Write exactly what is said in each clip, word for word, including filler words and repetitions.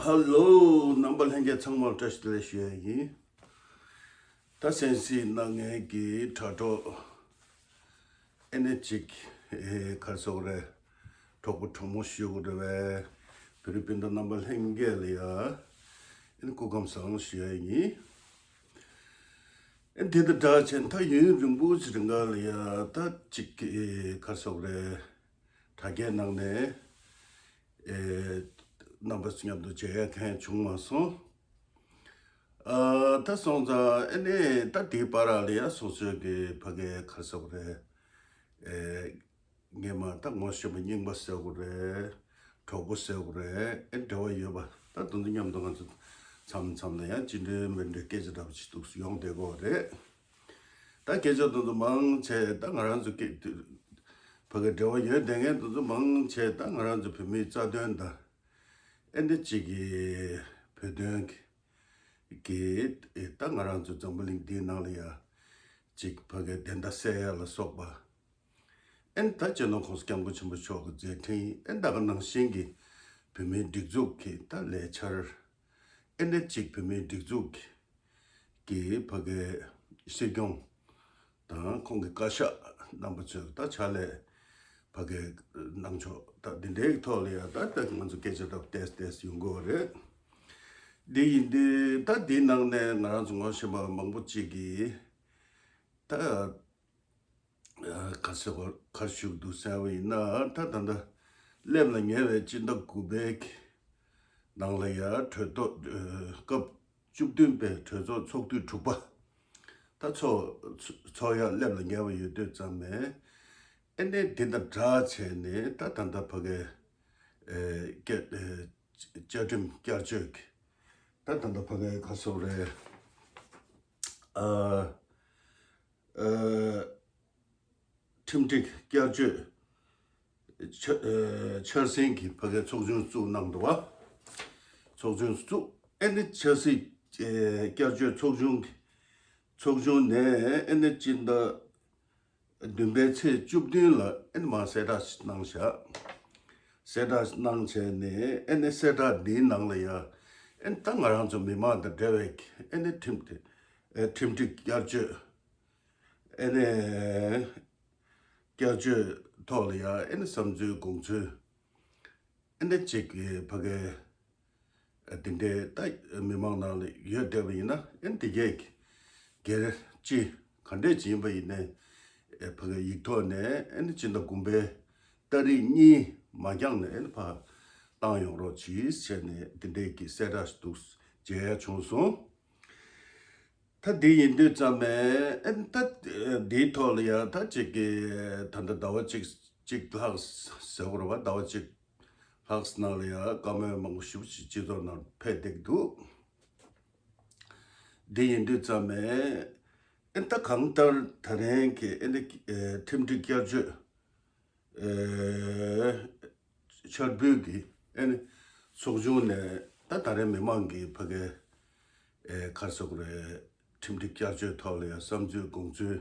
ཧ་ལོ། རྣམ་པ་ལྷན་རྒྱས་ཚང་མར་བཀྲ་ཤིས་བདེ་ལེགས་ཞུ་ཡ་ཡིན། ད་གསན་གཟིགས་གནང་མཁན་གྱི་དྲ་གྲོགས་ཨེ་ནས་ཅིག་ཨེ་གར་སོགས་རེད། གྲོགས་པོ་གྲོགས་མོ་ཞུ་དགོས་རེད་བས། བོད་རིགས་སྤུན་ཟླ་རྣམ་པ་ལྷན་རྒྱས་ལ་ཡ་ཨེ་ནས་སྐུ་ཁམས་བཟང་ཞུ་ཡ་ཡིན། ཨེ་དེ་དང་འདྲ་བྱས་ད་ཡུན་རིང་པོ་ཞིག་རིང་ག་ལ་ཡ་ད་ཅིག་ཨེ་གར་སོགས་རེད། དྲ་རྒྱའི་ནང་ནས་ཨེ་རྣམ་པ་མཉམ་དུ་མཇལ་ཡ་མཁན་བྱུང་མ་སོང་། ཨ་ད་སོང་ཙང་ཨེ་ནས་ད་དེའི་བར་ལ་ཡ་སོ་སོའི་གི་ཕ་གའི་གར་སོགས་རེད། ཨེ་ངས་མ་ད་ངོ་ཤེས་པ་རྙིང་པ་ཟེར་དགོས་རེད། གྲོགས་པོ་ཟེར་དགོས་རེད། ཨེ་འབྲེལ་བ་ཡོད་པ་ད་དེ་ཚོ་མཉམ་དུ་ང་ཚོ་མཚམས་མཚམས་ལ་ཡང་ཅི་འདྲའི་མི་འདྲའི་སྐད་ཆ་འདྲ་པོ་ཅིག་འདུག་སེ་ཡོང་བསྡད་ཀྱི་རེད། ད་སྐད་ཆ་དེ་ཚོ་མང་ཆེ་ད་ང་རང་ཚོ་སྐད་ཕ་གི་འབྲེལ་བ་ཡོད་བསྡད་མཁན་དེ་ཚོ་མང་ཆེ་ད་ང་རང་ཚོ་བོད་མིའི་རྩ་དོན་དང་ཨེ་འདི་གཅིག་གི་བོད་དོན་གྱི་ད་ང་རང་ཚོ་འཛམ་བུ་གླིང་འདིའི་ནང་ལ་ཡ་གཅིག་ཕ་གི་བདེན་མཐའ་གསལ་ཡ་ལ་སོགས་པ། ཨེ་ད་སྤྱི་ནོར་༸གོང་ས་༸སྐྱབས་མགོན་ཆེན་པོ་མཆོག་གི་མཛད་འཕྲིན་ཨེ་ད་ག་ནང་བཞིན་གྱི་བོད་མིའི་སྒྲིག་འཛུགས་ཀྱི་ད་ལས་འཆར་ཨེ་འདི་གཅིག་བོད་མིའི་སྒྲིག་འཛུགས་ཀྱི་ཕ་གའི་སྲིད་སྐྱོང་དང་ཁོང་གི་བཀའ་ཤག་རྣམ་པ་ཚོས་ད་ཕྱག་ལས་ཕ་གའི་གནང་ཕྱོགས་ད་འདི་འདྲའི་ཐོག་ལ་ཡང་ད་ད་ང་ཚོ་སྐད་ཆ་ད་ཏེས་ཏེས་ཡོང་གི་ཡོད་རེད། འདི་ཡིན་དུས་ད་འདིའི་ནང་ནས་ང་རང་ཚོ་ངོ་ཤེས་པ་མང་པོ་ཅིག་གིས་ད་ག་ཟེར་གོ་ག་ཞུགས་འདུག་ཟེར་བ་ཡིན་ན་ད་ད་ལྟ་སླེབས་ལ་ཉེ་བའི་སྤྱི་ཟླ་དགུ་པའི་ནང་ལ་ཡང་གྲོས་ཚོགས་སྐབས་བཅུ་བདུན་པའི་གྲོས་ཚོགས་ཚོགས་དུས་དྲུག་པ་ད་ཚོགས་ཚོགས་ཡ་སླེབས་ལ་ཉེ་བ་ཡོད་དུས་ཙམ་ནས་ཨེ་ནས་དེ་དང་སྦྲགས་བྱས་ནས་ད་ད་ལྟ་ཕ་གའི་བཅའ་ཁྲིམས་བསྐྱར་བཅོས་ཀྱི་ད་ད་ལྟ་ཕ་གའི་ག་སོགས་རེད། ཨ། ཨ། ཁྲིམས་སྒྲིག་བསྐྱར་བཅོས་འཆར་ཨ་འཆར་ཟིན་གྱི་ཕ་གའི་ཚོགས་ཆུང་བཙུགས་གནང་འདུག་བ། ཚོགས་ཆུང་བཙུགས་ཨེ་ནི་འཆར་ཟིན་ཨེ་བསྐྱར་བཅོས་ཚོགས་ཆུང་གི་ཚོགས་ཆུང་ནས་ཨེ་ནི་སྤྱི་ཟླ་བདུན་པའི་ཚེས་བཅུ་བདུན་ལ་ཨེ་ནི་མར་གསལ་བསྒྲགས་ཤིག་གནང་བཞག་གསལ་བསྒྲགས་གནང་བྱས་ནས་ཨེ་ནི་གསལ་བསྒྲགས་འདིའི་ནང་ལ་ཡ་ཨེ་ནི་ད་ང་རང་ཚོ་མི་མང་དང་འབྲེལ་བའི་ཨེ་ནི་ཁྲིམས་དེ་ཨེ་ཁྲིམས་སྒྲིག་བསྐྱར་བཅོས། ཨེ་ནས་བསྐྱར་བཅོས་ཐོག་ལ་ཡང་ཨེ་ནས་བསམ་ཚུལ་དགོངས་ཚུལ་ཨེ་ནས་གཅིག་གི་ཕ་གའི་འདི་འདྲའི་ད་མི་མང་ནང་ལ་ཡོད་བསྡད་པ་ཡིན་ན་ཨེ་ནས་འདི་གས་སྒེར་སྤྱི་ག་འདྲས་ཅིག་ཡིན་པ་ཡིན་ནའི་ཕ་གའི་ཡིག་ཐོག་ནས་ཨེ་ནས་སྤྱི་ཟླ་དགུ་པའི་ཏ་རིག་གཉིས་མ་འགྱངས་ནས་ཨེ་ནས་ཕར་བཏང་ཡོང་རོགས་གྱིས་བྱས་ནས་འདི་འདྲའི་གི་གསལ་བསྒྲགས་ཤིག་འདུག་མཇལ་ཡ་བྱུང་སོང་། ད་འདི་ཡིན་དུས་ཙམ་ནས་ཨེ་ད་འདིའི་ཐོག་ལ་ཡང་ད་ཅིག་གི་ད་ལྟ་ཟླ་བ་གཅིག་གཅིག་ལྷག་ཟེར་བ་རེད་བ། ཟླ་བ་གཅིག་ལྷག་ནང་ལ་ཡང་བཀའ་མོལ་མང་པོ་ཞེ་པོ་ཅིག་སྤྱི་ཚོགས་ནང་ཕེབས་བསྡད་ཀྱི་འདུག་འདི་ཡིན་དུས་ཙམ་ནས་ཨེ་ད་གང་ལྟར་ད་རིང་གི་ཨེ་འདི་ཁྲིམས་སྒྲིག་བསྐྱར་བཅོས་ཨེ་འཆར་འབུལ་གྱི་ཨེ་ནི་ཚོགས་ཆུང་ནས་ད་ད་རེས་མི་མང་གི་ཕ་གའི་ཨེ་ག་རེ་ཟེར་དགོས་རེད། ཁྲིམས་སྒྲིག་བསྐྱར་བཅོས་ཐོག་ལ་ཡང་བསམ་ཚུལ་དགོངས་ཚུལ་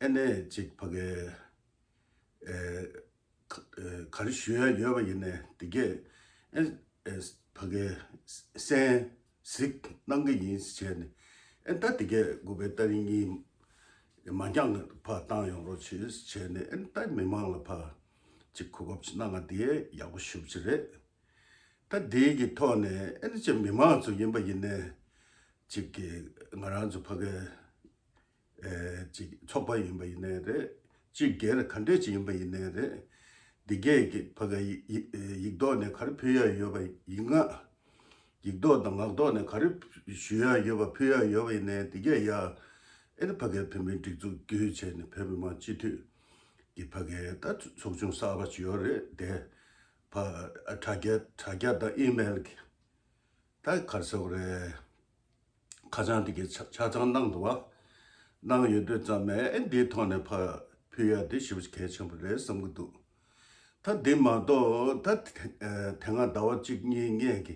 ཨེ་ནས་ཅིག་ཕ་གའི་ཨེ་ག་ཨེ་ག་རེ་ཞུ་ཡ་ཡོད་པ་ཡིན་ནའི་དེ་གས་ཨེ་ཨེ་ཕ་གའི་གསན་གཟིགས་གནང་གི་ཡིན་བྱས་ནས་ཨེ་ད་དེ་གས་དགུ་པའི་ཏ་རིག་གཉིས་མ་འགྱངས་ཕར་བཏང་ཡོང་རོགས་བྱེད་བྱས་ནས་ཨེ་ད་མི་མང་ལ་ཕར་ཅིག་གོ་སྐབས་ཅིག་གནང་ང་དེ་ཡག་པོ་ཞེ་པོ་ཅིག་རེད། ད་དེ་གི་ཐོག་ནས་ཨེ་ནི་ཅིག་མི་མང་ཚོ་ཡིན་པ་ཡིན་ནའི་ཅིག་གི་ང་རང་ཚོ་ཕ་གའི་ཨེ་ཅིག་ཚོགས་པ་ཡིན་པ་ཡིན་ནའི་རེད། ཅིག་སྒེར་ག་འདྲས་ཅིག་ཡིན་པ་ཡིན་ནའི་རེད། འདི་གས་ཀྱི་ཕ་ག་ཡིག་ཡིག་ཐོག་ནས་ག་རེ་ཕུལ་ཡ་ཡོད་པ་ཡིན་ང་། ཡིག་ཐོག་དང་ངག་ཐོག་ནས་ག་རེ་ཞུ་ཡ་ཡོད་པ་ཕུལ་ཡ་ཡོད་པ་ཡིན་ནའི་འདི་གས་ཡ། ཨེ་ནི་ཕ་གའི་བོད་མིའི་སྒྲིག་འཛུགས་བརྒྱུད་བྱས་ནས་བོད་མི་མང་སྤྱི་འཐུས་ཀྱི་ཕ་གའི་ད་ཚོགས་ཆུང་གསར་པ་ཅིག་ཡོད་རེད་དེ། ཕ་དྲ་རྒྱ་དྲ་རྒྱ་དང་ཨི་མེལ་གྱི་ད་ག་རེ་ཟེར་དགོས་རེད། ཁ་བྱང་དེ་གའི་ཆ་ཆ་ཚང་གནང་འདུག་བ། གནང་ཡོད་དུས་ཙམ་ནས་ཨེ་འདིའི་ཐོག་ནས་ཕར་ཕུལ་ཡ་དེ་ཞེ་པོ་གལ་ཆེན་པོ་རེད་བསམ་གྱི་འདུག་ད་འདི་མ་གཏོགས་ད་དེ་ཨེ་དེ་སྔ་ཟླ་བ་གཅིག་གཉིས་སྔོན་གྱི་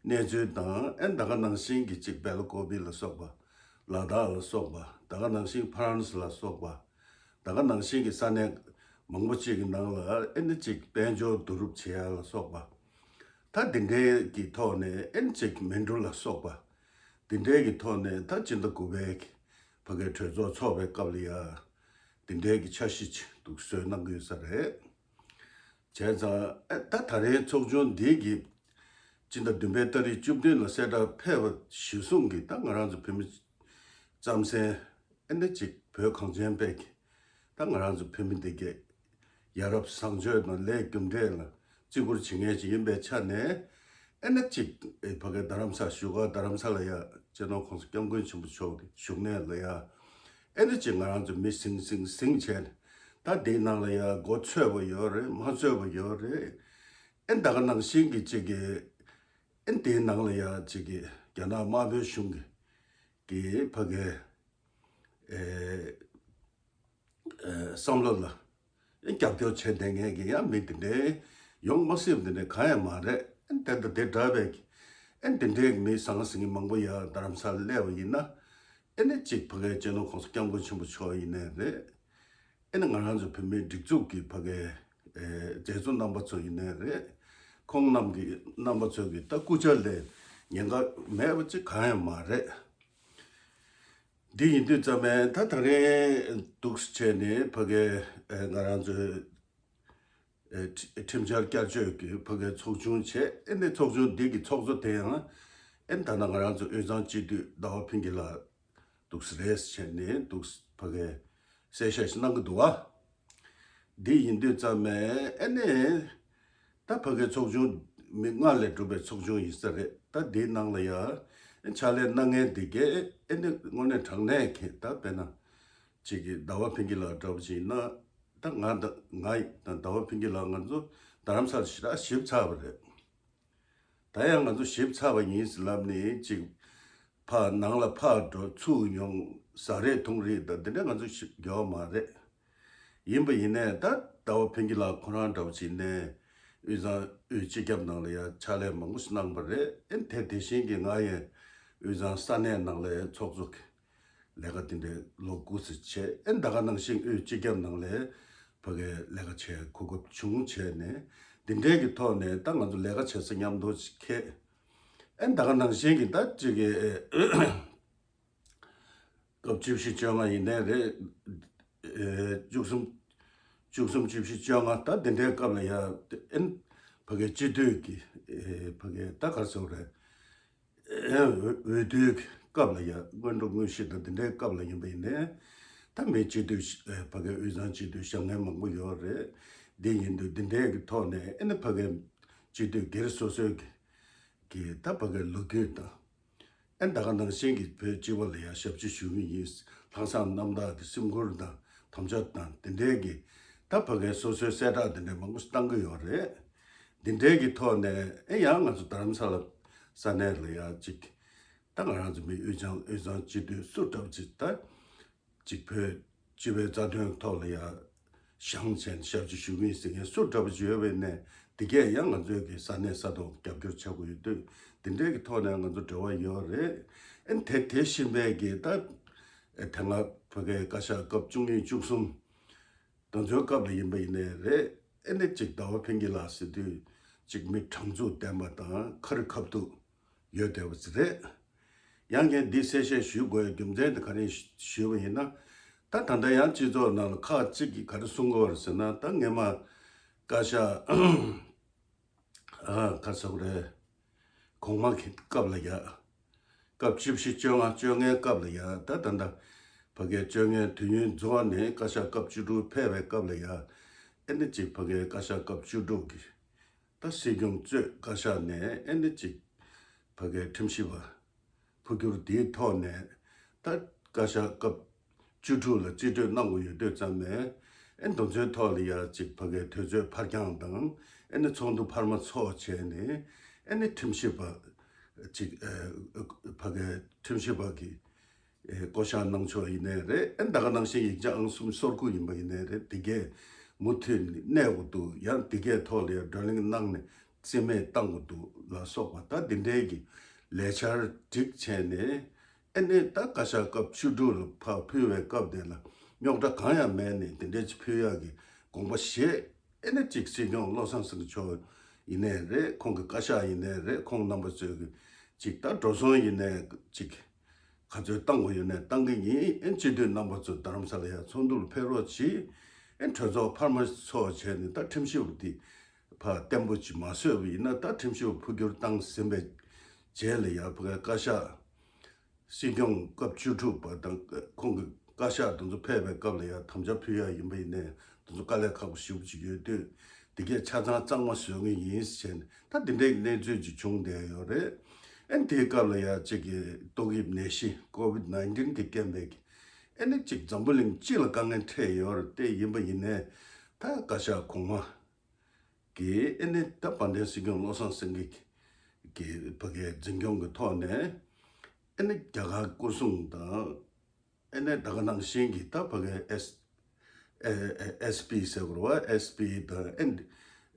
གནས་ཚུལ་དང་ཨེ་ད་ག་ནང་བཞིན་གྱི་གཅིག་སྦེ་ལ་ཀོ་པི་ལ་སོགས་པ། ལ་དྭགས་ལ་སོགས་པ། ད་ག་ནང་བཞིན་ཕ་རན་སི་ལ་སོགས་པ། ད་ག་ནང་བཞིན་གྱི་ས་གནས་མང་པོ་གཅིག་གི་ནང་ལ་ཨེ་ནི་གཅིག་དཔལ་འབྱོར་བསྡུ་རུབ་བྱེད་ཡ་ལ་སོགས་པ། ད་ ད་འདི་འདྲའི་གི་ཐོག་ནས་ཨེ་ནི་ཅིག་མི་འགྲོ་ལ་སོགས་པ། འདི་འདྲའི་གི་ཐོག་ནས་ད་སྤྱི་ཟླ་དགུ་པའི་གི་ཕ་གའི་གྲོས་ཚོགས་ཚོགས་པའི་སྐབས་ལ་ཡ། འདི་འདྲའི་གི་འཆར་གཞི་ཅིག་འདུག་བཟོས་གནང་གི་ཡོད་ས་རེད། བྱས་ཙང་ཨེ་ད་ད་རེས་ཚོགས་ཆུང་འདི་གི་སྤྱི་ཟླ་བདུན་པའི་ཏ་རིག་བཅུ་བདུན་ལ་གསལ་བསྒྲགས་ཕེབས་པ་གཞིར་བཟུང་གི་ད་ང་རང་ཚོ་བོད་མི་རྩམ་ཟན་ཨེ་འདྲ་ཅིག་བོད་གངས་ཅན་པའི་གི་ད་ང་རང་ཚོ་བོད་མི་འདི་གས་ཡ་རབས་བཟང་སྤྱོད་དང་ལས་རྒྱུ་འབྲས་ལ་བརྩི་བཀུར་བྱེད་མཁན་ཞིག་ཡིན་པའི་ཆ་ནས་ཨེ་འདྲ་ཅིག་ཨེ་ཕ་གི་རྡ་རམ་ས་བཞུགས་སྒར་རྡ་རམ་ས་ལ་ཡ་སྤྱི་ནོར་༸གོང་ས་༸སྐྱབས་མགོན་ཆེན་པོ་མཆོག་གི་བཞུགས་གནས་ལ་ཡ་ཨེ་འདྲ་ཅིག་ང་རང་ཚོ་མི་ཟིང་ཟིང་ཟིང་བྱས་ནས་ད་འདིའི་ནང་ལ་ཡ་མགོ་ཚོས་པ་ཡོད་རེད། མ་ཚོས་པ་ཡོད་རེད། ཨེ་ད་ག་ནང་བཞིན་གི་ཅིག་གི་ཨེ་འདིའི་ནང་ལ་ཡ་ཅིག་གི་རྒྱ་ནག་དམར་པོའི་གཞུང་གི་གི་ཕ་གི་ཨེ་ཨེ་བསམ་བློ་ལ་ཨེ་རྒྱབ་སྐྱོར་བྱས་བསྡད་མཁན་གི་ཡང་མི་དེ་འདྲའི་ཡོང་མ་སྲིད་པ་དེ་འདྲའི་གང་ཡང་མ་རེད། ཨེ་དེ་ལྟ་དེ་འདྲ་བའི་གི་ཨེ་དེ་འདྲའི་མི་ཟང་ཟིང་མང་པོ་ཡ་རྡ་རམ་ས་ལ་སླེབས་པ་ཡིན་ན་ཨེ་ནི་ཅིག་ཕ་གའི་སྤྱི་ནོར་༸གོང་ས་༸སྐྱབས་མགོན་ཆེན་པོ་མཆོག་ཡིན་ནའི་རེད། ཨེ་ནི་ང་རང་ཚོ་བོད་མིའི་སྒྲིག་འཛུགས་ཀྱི་ཕ་གའི་ཨེ་མཛད་གཙོ་རྣམ་པ་ཚོ་ཡིན་ནའི་རེད། ཁོང་རྣམས་ཀྱི་རྣམ་པ་ཚོ་གི་ད་སྐུ་ཕྱྭ་ལས་ཉེན་ཁ་མེད་པ་ཅིག་གང་ཡང་མ་རེད། འདི་ཡིན་དུས་ཙམ་པས་ད་ད་རེས་འདུག་སེ་བྱས་ནས་ཕ་གའི་ཨེ་ང་རང་ཚོའི་ཨེ་ཁྲི་ཁྲིམས་འཆར་བསྐྱར་བཅོས་ཀྱི་ཕ་གའི་ཚོགས་ཆུང་བྱས། ཨེ་ནི་ཚོགས་ཆུང་འདི་གི་ཚོགས་གཙོ་དེ་ཡང་ཨེ་ད་ནང་ང་རང་ཚོ་དབུས་གཙང་སྤྱི་འཐུས་ཟླ་བ་ཕུན་སྐྱིད་ལགས་འདུག་སེ་རེད་བྱས་ནས་འདུག་སེ་ཕ་གའི་གསལ་བཤད་ཞིག་གནང་གི་འདུག་བ། འདི་ཡིན་དུས་ཙམ་པས་ཨེ་ནི་ད་ཕ་གའི་ཚོགས་ཆུང་མི་ལྔ་ལས་གྲུབ་པའི་ཚོགས་ཆུང་ཡིན་ས་རེད། ད་འདིའི་ནང་ལ་ཡ་ཕྱག་ལས་གནང་མཁན་འདི་གས་ཨེ་ནི་དངོས་གནས་དྲང་གནས་ཀྱི་ད་དཔེར་ན་ཅིག་གི་ཟླ་བ་ཕུན་སྐྱིད་ལགས་འདྲ་པོ་ཅིག་ཡིན་ན་ད་ང་ད་ང་དང་ཟླ་བ་ཕུན་སྐྱིད་ལགས་ང་ཚོ་རྡ་རམ་ས་ལ་ཞེ་དྲག་ཞིབ་ཚགས་པ་རེད། ད་ཡང་ང་ཚོ་ཞིབ་ཚགས་པ་ཡིན་ཟེར་ལབ་ནས་ཅིག་ཕར་ནང་ལ་ཕར་འགྲོ་ཚུར་ཡོང་ཟ་རེས་འཐུང་རེས་དང་འདི་འདྲ་ང་ཚོ་ཞིབ་དགོས་པ་མ་རེད། ཡིན་པ་ཡིན་ནའི་ད་ཟླ་བ་ཕུན་སྐྱིད་ལགས་ཁོ་རང་འདྲ་པོ་ཅིག་ནས་དབུས་གཙང་དབུས་སྤྱི་ཁྱབ་ནང་ལ་ཡང་ཕྱག་ལས་མང་པོ་ཞིག་གནང་པ་རེད། ཨེ་དེ་དེ་བཞིན་གྱི་ང་ཡང་དབུས་གཙང་ས་གནས་ནང་ལ་ཡང་ཚོགས་གཙོ་གི་ལས་ཀ་དེ་འདྲའི་ལོ་དགུ་ཙམ་བྱས། ཨེ་ད་ག་ནང་བཞིན་དབུས་སྤྱི་ཁྱབ་ནང་ལ་ཕ་གའི་ལས་ཀ་བྱེད་གོ་སྐབས་བྱུང་བྱས་ནས་འདི་འདྲའི་གི་ཐོག་ནས་ད་ང་ཚོ་ལས་ཀ་བྱེད་ས་མཉམ་དུ་ཅིག་འཁེལ། ཨེ་ད་ག་ནང་བཞིན་གྱི་ད་ཅིག་གི་སྐབས་བཅུ་བཞི་བཅོ་ལྔ་ཡིན་ནའི་རེད། ཨེ་བཅུ་གསུམ་བཅུ་གསུམ་བཅུ་བཞི་བཅོ་ལྔ་ད་འདི་འདྲའི་སྐབས་ལ་ཡ་ཨེ་ཕ་གའི་སྤྱི་འཐུས་ཀྱི་ཨེ་ཕ་གའི་ད་ག་རེ་ཟེར་དགོས་རེད། ཨེ་འོས་འོས་བསྡུའི་སྐབས་ལ་ཡ་སྔོན་འགྲོ་དངོས་གཞི་དང་འདི་འདྲའི་སྐབས་ལ་ཡིན་པ་ཡིན་ནའི་ད་མི་སྤྱི་འཐུས་ཨེ་ཕ་གའི་དབུས་གཙང་སྤྱི་འཐུས་བཞེངས་མཁན་མང་པོ་ཡོད་རེད། འདི་ཡིན་དུས་འདི་འདྲའི་གི་ཐོག་ནས་ཨེ་ནི་ཕ་གའི་སྤྱི་འཐུས་སྒེར་སོ་སོའི་གི་གི་ད་ཕ་གའི་ལོ་རྒྱུས་དང་། ཨེ་ད་ག་ནང་བཞིན་གྱི་བོད་སྤྱི་པ་ལ་ཡང་ཞབས་ཕྱི་ཞུ་གི་ཡིན། ལྷག་བསམ་རྣམ་དག་གི་སེམས་ཁུར་དང་དམ་བཅའ་དང་དེ་འདྲའི་གི་ད་ཕ་གའི་སོ་སོའི་གསལ་བསྒྲགས་དེ་འདྲའི་མང་པོ་ཞིག་བཏང་གི་ཡོད་རེད། འདི་འདྲའི་གི་ཐོག་ནས་ཨེ་ཡང་ང་ཚོ་རྡ་རམ་ས་ལ་ས་གནས་ལ་ཡང་ཅིག་ད་ང་རང་ཚོ་མི་དབུས་གཙང་དབུས་གཙང་སྤྱི་འཐུས་སུ་འདྲ་པོ་ཅིག་ད། གཅིག་བོད་སྤྱི་པའི་རྩ་དོན་ཐོག་ལ་ཡང་བཞེངས་བྱས་ཞབས་ཕྱི་ཞུ་གི་ཡིན་ཟེར་མཁན་སུ་འདྲ་པོ་ཅིག་ཡོད་པ་ཡིན་ནའི་འདི་གས་ཡང་ང་ཚོའི་གི་ས་གནས་ས་ཐོག་རྒྱབ་སྐྱོར་བྱ་དགོས་ཡོད་དུས་འདི་འདྲའི་གི་ཐོག་ནས་ང་ཚོ་འབྲེལ་བ་ཡོད་རེད། ཨེ་དེ་དེ་བཞིན་པའི་གི་ད་ཨེ་དེ་སྔ་ཕ་གའི་བཀའ་ཤག་སྐབས་བཅུ་གཉིས་བཅུ་གསུམ་དེ་ཚོའི་སྐབས་ལ་ཡིན་པ་ཡིན་ནའི་རེད། ཨེ་ནི་གཅིག་ཟླ་བ་ཕུན་སྐྱིད་ལགས་ཟེར་དུས་གཅིག་མི་དྲང་ཚུགས་ལྡན་པ་དང་ཁ་རི་ཁ་ཐུག་ཡོད་བསྡད་པ་ཅིག་རེད། ཡང་ངས་འདི་གསལ་བཤད་ཞུ་དགོས་རྒྱུ་མཚན་དེ་ག་རེ་ཞུས་པ་ཡིན་ན། ད་ད་ལྟ་ཡང་སྤྱི་ཚོགས་ནང་ལ་ཁག་གཅིག་གིས་ག་རེ་གསུང་གི་ཡོད་རེད་ཟེར་ན། ད་སྔས་མ་བཀའ་ཤག་ཨ་ག་རེ་ཟེར་དགོས་རེད། གོང་མ་གི་སྐབས་ལ་ཡ། སྐབས་བཅུ་བཞི་བཅོ་ལྔ་བཅོ་ལྔའི་སྐབས་ལ་ཡ། ད་ད་ལྟ་ཕ་གའི་བཅོ་ལྔའི་དུས་ཡུན་རྫོགས་ནས་བཀའ་ཤག་སྐབས་བཅུ་དྲུག་ཕེབས་པའི་སྐབས་ལ་ཡ། ཨེ་ནི་གཅིག་ཕ་གའི་བཀའ་ཤག་སྐབས་བཅུ་དྲུག་གི་ད་སྲིད་སྐྱོང་གཙོས་བཀའ་ཤག་ནས་ཨེ་ནི་གཅིག་ཕ་གའི་ཁྲིམས་ཞིབ་པ་འཕོ་འགྱུར་འདིའི་ཐོག་ནས་ད་བཀའ་ཤག་སྐབས་བཅུ་དྲུག་ལ་རྩིས་སྤྲོད་གནང་དགོས་ཡོད་དུས་ཙམ་ནས་ཨེ་དེ་ཚོའི་ཐོག་ལ་ཡ་གཅིག་ཕ་གའི་དུས་ཚོད་ཕར་འགྱངས་དང་ཨེ་ནི་ཚོགས་འདུ་འཕར་མ་ཚོགས་བྱས་ནས་ཨེ་ནི་ཁྲིམས་ཞིབ་པ་གཅིག་ཨེ་ཕ་གའི་ཁྲིམས་ཞིབ་པ་གི་ཨེ་བསྐོ་བཞག་གནང་ཕྱོགས་ཡིན་ནའི་རེད། ཨེ་ད་ག་ནང་བཞིན་ཡིག་ཆ་ཨང་གསུམ་སོ་དགུ་ཡིན་པ་ཡིན་ནའི་རེད། དེ་གས་མུ་མཐུད་ནས་གནས་དགོས་འདུག་ཡང་དེ་གས་ཐོག་ལ་ཡང་བགྲོ་གླེང་གནང་ནས་རྩིས་མེད་བཏང་དགོས་འདུག་ལ་སོགས་པ་ད་དེ་འདྲའི་གི་ལས་འཆར་སྒྲིག་བྱས་ནས་ཨེ་ནས་ད་བཀའ་ཤག་སྐབས་བཅུ་དྲུག་ལ་ཕར་ཕུལ་བའི་སྐབས་དེ་ལ་རྙོག་དྲ་གང་ཡང་མེད་ནས་དེ་འདྲའི་ཅིག་ཕུལ་ཡག་གི་དགོངས་པ་བཞེས། ཨེ་ནས་ཅིག་སྲིད་སྐྱོང་བློ་བཟང་སེང་གེ་མཆོག་ ཡིན་ནའི་རེད། ཁོང་གི་བཀའ་ཤག་ཡིན་ནའི་རེད། ཁོང་རྣམ་པ་ཚོས་ཀྱི་ཅིག་ད་འགྲོ་སོང་ཡིན་ནའི་ཅིག་ག་ཚོད་བཏང་དགོས་ཡོད་ནའི་བཏང་གི་ཡིན། ཨེ་སྤྱི་འཐུས་རྣམ་པ་ཚོ་རྡ་རམ་ས་ལ་ཡར་ཚོགས་འདུར་ཕེབས་རོགས་གྱིས། ཨེ་གྲོས་ཚོགས་འཕར་མ་ཚོགས་བྱས་ནས་ད་ཁྲིམས་ཞིབ་འདི་ཕར་བརྟན་པོ་ཅིག་མ་བཟོས་པ་ཡིན་ན། ད་ཁྲིམས་ཞིབ་འཕོ་འགྱུར་བཏང་ཟིན་པའི་རྗེས་ལ་ཡར་ཕ་གའི་བཀའ་ཤག་སྲིད་སྐྱོང་སྐབས་བཅུ་དྲུག་པ་དང་ཁོང་གི་བཀའ་ཤག་དེ་ཚོ་ཕེབས་པའི་སྐབས་ལ་ཡང་དམ་བཅའ་ཕུལ་ཡ་ཡིན་པ་ཡིན་ནའི་དེ་ཚོ་དཀའ་ལས་ཁག་པོ་ཞེ་པོ་ཅིག་ཡོད་དུས། དེ་གས་ཆ་ཚང་གཙང་མ་བཟོ་གི་ཡིན་ཟེར་ནས་ད་དེ་འདྲའི་གནས་ཚུལ་ཅིག་བྱུང་བསྡད་ཡོད་རེད། ཨ་ནི་དེའི་སྐབས་ལ་ཡང་གཅིག་གི་ཏོག་དབྱིབས་ནད་གཞི་ཀོ་བིད་ནའིན་ཊིན་གྱི་རྐྱེན་པས་ཨ་ནི་གཅིག་འཛམ་བུ་གླིང་སྤྱི་ལ་དཀའ་ངལ་འཕྲད་ཡོད་རེད། དེ་ཡིན་པ་ཡིན་ནའི་ད་བཀའ་ཤག་གོང་མ་གིས་ཨེ་ནི་ད་དཔལ་ལྡན་སྲིད་སྐྱོང་བློ་བཟང་སེང་གེ་གི་ཕ་གའི་འཛིན་སྐྱོང་གི་ཐོག་ནས་ཨེ་ནི་རྒྱ་གར་སྐོར་སྲུང་དང་ཨེ་ནི་ད་ག་ནང་བཞིན་གྱི་ད་ཕ་གའི་ཨེས་ཨེ་ཨེ་ཨེས་པི་ཟེར་དགོས་རེད་བ། ཨེས་པི་དང་ཨེ་ནི་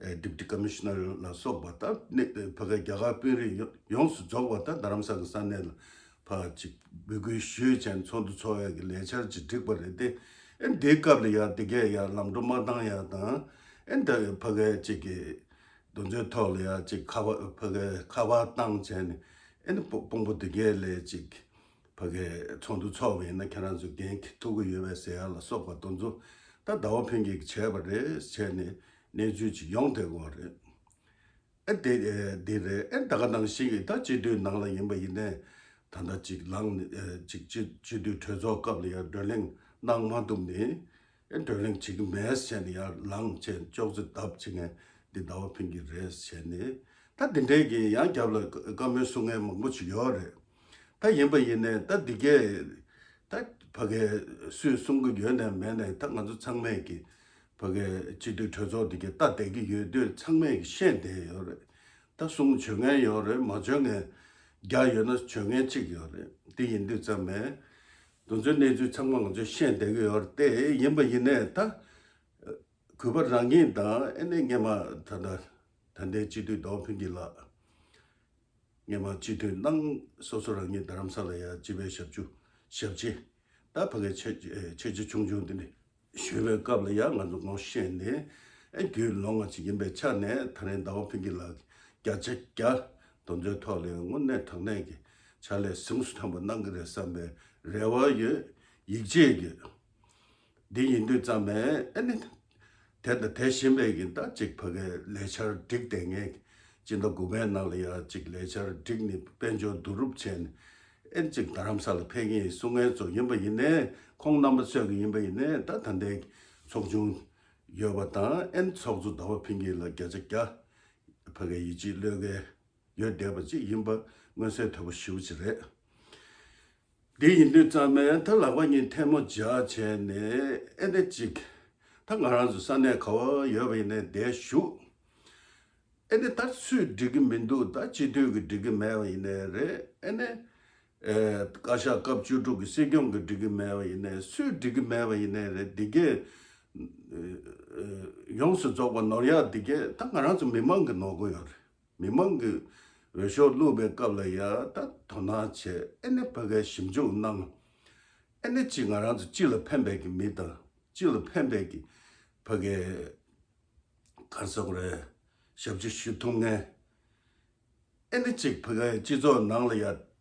ཨེ་ཌི་པུ་ཊི་ཀོ་མི་ཤི་ནར་ལ་སོགས་པ་ད་ནི་ཕ་གའི་རྒྱ་གར་དཔོན་རིགས་ཡོངས་སུ་རྫོགས་པ་ད་རྡ་རམ་ས་ལ་ས་གནས་ལ་ཕར་ཅིག་འབོད་སྐུལ་ཞུས་བྱས་ནས་ཚོགས་འདུ་ཚོགས་ཡག་གི་ལས་འཆར་ཅིག་བསྒྲིགས་པ་རེད་དེ། ཨེ་འདིའི་སྐབས་ལ་ཡ་དེ་གས་ཡ་ལམ་འགྲོ་མ་བཏང་ཡ་དང་། ཨེ་འདི་ཕ་གའི་ཅིག་གི་དེ་ཚོའི་ཐོག་ལ་ཡ་ཅིག་ཁ་པར་ཕ་གའི་ཁ་པར་བཏང་བྱས་ནས་ཨེ་ནི་དཔོན་པོ་དེ་གས་ལས་ཅིག་ཕ་གའི་ཚོགས་འདུ་ཚོགས་པ་ཡིན་ན་ཁྱེད་རང་ཚོ་འགན་འཁྱེར་ཐུབ་ཀྱི་ཡོད་པས་ཟེར་ཡ་ལ་སོགས་པ་དེ་ཚོ་ད་ཟླ་བ་ཕུན་སྐྱིད་ཀྱིས་བྱས་པ་རེད་བྱས་ནས་གནས་ཚུལ་ཅིག་ཡོང་བསྡད་ཀྱི་ཡོད་རེད། ཨེ་དེ་ཨེ་དེ་རེད། ཨེ་ད་ག་ནང་བཞིན་གྱི་ད་སྤྱི་འཐུས་ནང་ལ་ཡིན་པ་ཡིན་ནའི་ད་ལྟ་ཅིག་ལངས་ནས་ཨེ་ཅིག་སྤྱི་སྤྱི་འཐུས་གྲོས་ཚོགས་སྐབས་ལ་ཡང་བགྲོ་གླེང་གནང་མ་ཐུབ་ནས་ཨེ་བགྲོ་གླེང་བྱེད་ཀྱི་མེད་ཟེར་ནས་ཡང་ལངས་བྱས་ཅོག་ཙེ་བརྡབས་བྱེད་མཁན་འདི་ཟླ་བ་ཕུན་སྐྱིད་རེད་ཟེར་ནས། ད་འདི་འདྲའི་གི་ཡང་རྒྱབ་ལ་བཀའ་མོལ་གསུང་མཁན་མང་པོ་ཅིག་ཡོད་རེད། ད་ཡིན་པ་ཡིན་ནའི་ད་འདི་གས་ད་ཕ་གའི་སུས་གསུང་གི་ཡོད་ནའི་མེད་ནའི་ད་ང་ཚོ་ཚང་མས་ཀྱི་ཕ་གའི་སྤྱི་འཐུས་གྲོས་ཚོགས་འདི་གས་ལྟ་བསྡད་ཀྱི་ཡོད་དུས་ཚང་མས་ཀྱི་ཤེས་བསྡད་ཡོད་རེད། ད་གསུང་བྱོས་མཁན་ཡོད་རེད། མ་བྱོས་མཁན་བརྒྱ་ཡོད་ན་བྱོས་མཁན་གཅིག་ཡོད་རེད། དེ་ཡིན་དུས་ཙམ་པས་དེ་ཚོའི་གནས་ཚུལ་ཚང་མ་ང་ཚོས་ཤེས་བསྡད་ཀྱི་ཡོད་རེད། དེ་ཡིན་པ་ཡིན་ནའི་ད་གུས་པ་རང་ཉིད་དང་ཨེ་ནས་སྔས་མ་ད་ལྟ་ད་ལྟའི་སྤྱི་འཐུས་ཟླ་བ་ཕུན་སྐྱིད་ལགས། སྔས་མ་སྤྱི་འཐུས་གནང་། སོ་སོ་རང་ཉིད་རྡ་རམ་ས་ལ་ཡ་སྤྱི་པའི་ཞབས་ཕྱི་ཞབས་ཕྱི་ད་ཕ་གའི་ཆེ་ཆེ་ཆེ་ཆུང་ཆུང་དེ་འདྲ་ཞུས་པའི་སྐབས་ལ་ཡ་ང་ཚོ་ངོ་ཤེས་ནས་ཨེ་རྒྱུས་ལོན་པ་ཅིག་ཡིན་པའི་ཆ་ནས་ད་རིང་ཟླ་བ་ཕུན་སྐྱིད་ལགས་ཀྱིས་བརྒྱ་ཆ་བརྒྱ་དེ་ཚོའི་ཐོག་ལ་དངོས་གནས་དྲང་གནས་ཀྱི་ཕྱག་ལས་གཟེངས་སུ་ཐོན་པ་གནང་གི་རེད་བསམ་པའི་རེ་བ་ཡོད། ཡིད་ཆེས་ཡོད། འདི་ཡིན་དུས་ཙམ་པས་ཨེ་ནི་དེ་དང་དེ་བཞིན་པའི་གི་ད་ཅིག་ཕ་གའི་ལས་འཆར་སྒྲིག་བསྡད་མཁན་གྱི་སྤྱི་ཟླ་དགུ་པའི་ནང་ལ་ཡ་ཅིག་ལས་འཆར་སྒྲིག་ནས་དཔལ་འབྱོར་བསྡུ་རུབ་བྱས་ནས་ཨེ་ནི་ཅིག་རྡ་རམ་ས་ལ་ཕེབས་མཁན་གསུང་མཁན་ཚོ་ཡིན་པ་ཡིན་ནའི་ཁོང་རྣམ་པ་ཚོས་གི་ཡིན་པ་ཡིན་ནའི་ད་ད་ལྟའི་ཚོགས་ཆུང་ཡོད་པ་དང་ཨེ་ནི་ཚོགས་གཙོ་ཟླ་བ་ཕུན་སྐྱིད་ལ་བརྒྱ་ཆ་བརྒྱ་ཕ་གའི་ཡིད་ཆེས་བློས་འགེལ་ཡོད་བསྡད་པ་ཅིག་ཡིན་པ་མངོན་གསལ་དོད་པོ་ཞེ་པོ་ཅིག་རེད། འདི་ཡིན་དུས་ཙམ་པས་ད་ལག་པ་གཉིས་ཐལ་མོ་སྦྱར་བྱས་ནས་ཨེ་ནས་ཅིག་ད་ང་རང་ཚོ་ས་གནས་ག་བ་ཡོད་པ་ཡིན་ནའི་བསྡད་བཞུགས། ཨེ་ནས་ད་སུས་འགྲིག་གི་མི་འདུག་ད་སྤྱི་འཐུས་ཀྱིས་འགྲིག་གི་མེད་པ་ཡིན་ནའི་རེད། ཨེ་ནས་ཨེ་བཀའ་ཤག་སྐབས་བཅུ་དྲུག་གི་སྲིད་སྐྱོང་གིས་འགྲིག་གི་མེད་པ་ཡིན་ནའི་སུས་འགྲིག་གི་མེད་པ་ཡིན་ནའི་རེད། འདི་གས་ཨེ་ཡོངས་སུ་རྫོགས་པ་ནོར་ཡག་འདི་གས་ད་ང་རང་ཚོ་མི་མང་གིས་ནོར་གི་ཡོད་རེད། མི་མང་གི་འོས་ཤོག་བླུགས་པའི་སྐབས་ལ་ཡ་ད་དོ་སྣང་བྱས་ཨེ་ནས་ཕ་གའི་ཞིབ་འཇུག་གནང་། ཨེ་ནས་ཅིག་ང་རང་ཚོ་སྤྱི་ལ་ཕན་པའི་གི་མི་དང་སྤྱི་ལ་ཕན་པའི་གི་ཕ་གའི་ག་རེ་ཟེར་དགོས་རེད། ཞབས་ཕྱི་ཞུ་ཐུབ་མཁན། ཨེ་ནས་ཅིག་ཕ་གའི་སྤྱི་ཚོགས་ནང་ལ་ཡ་དེ་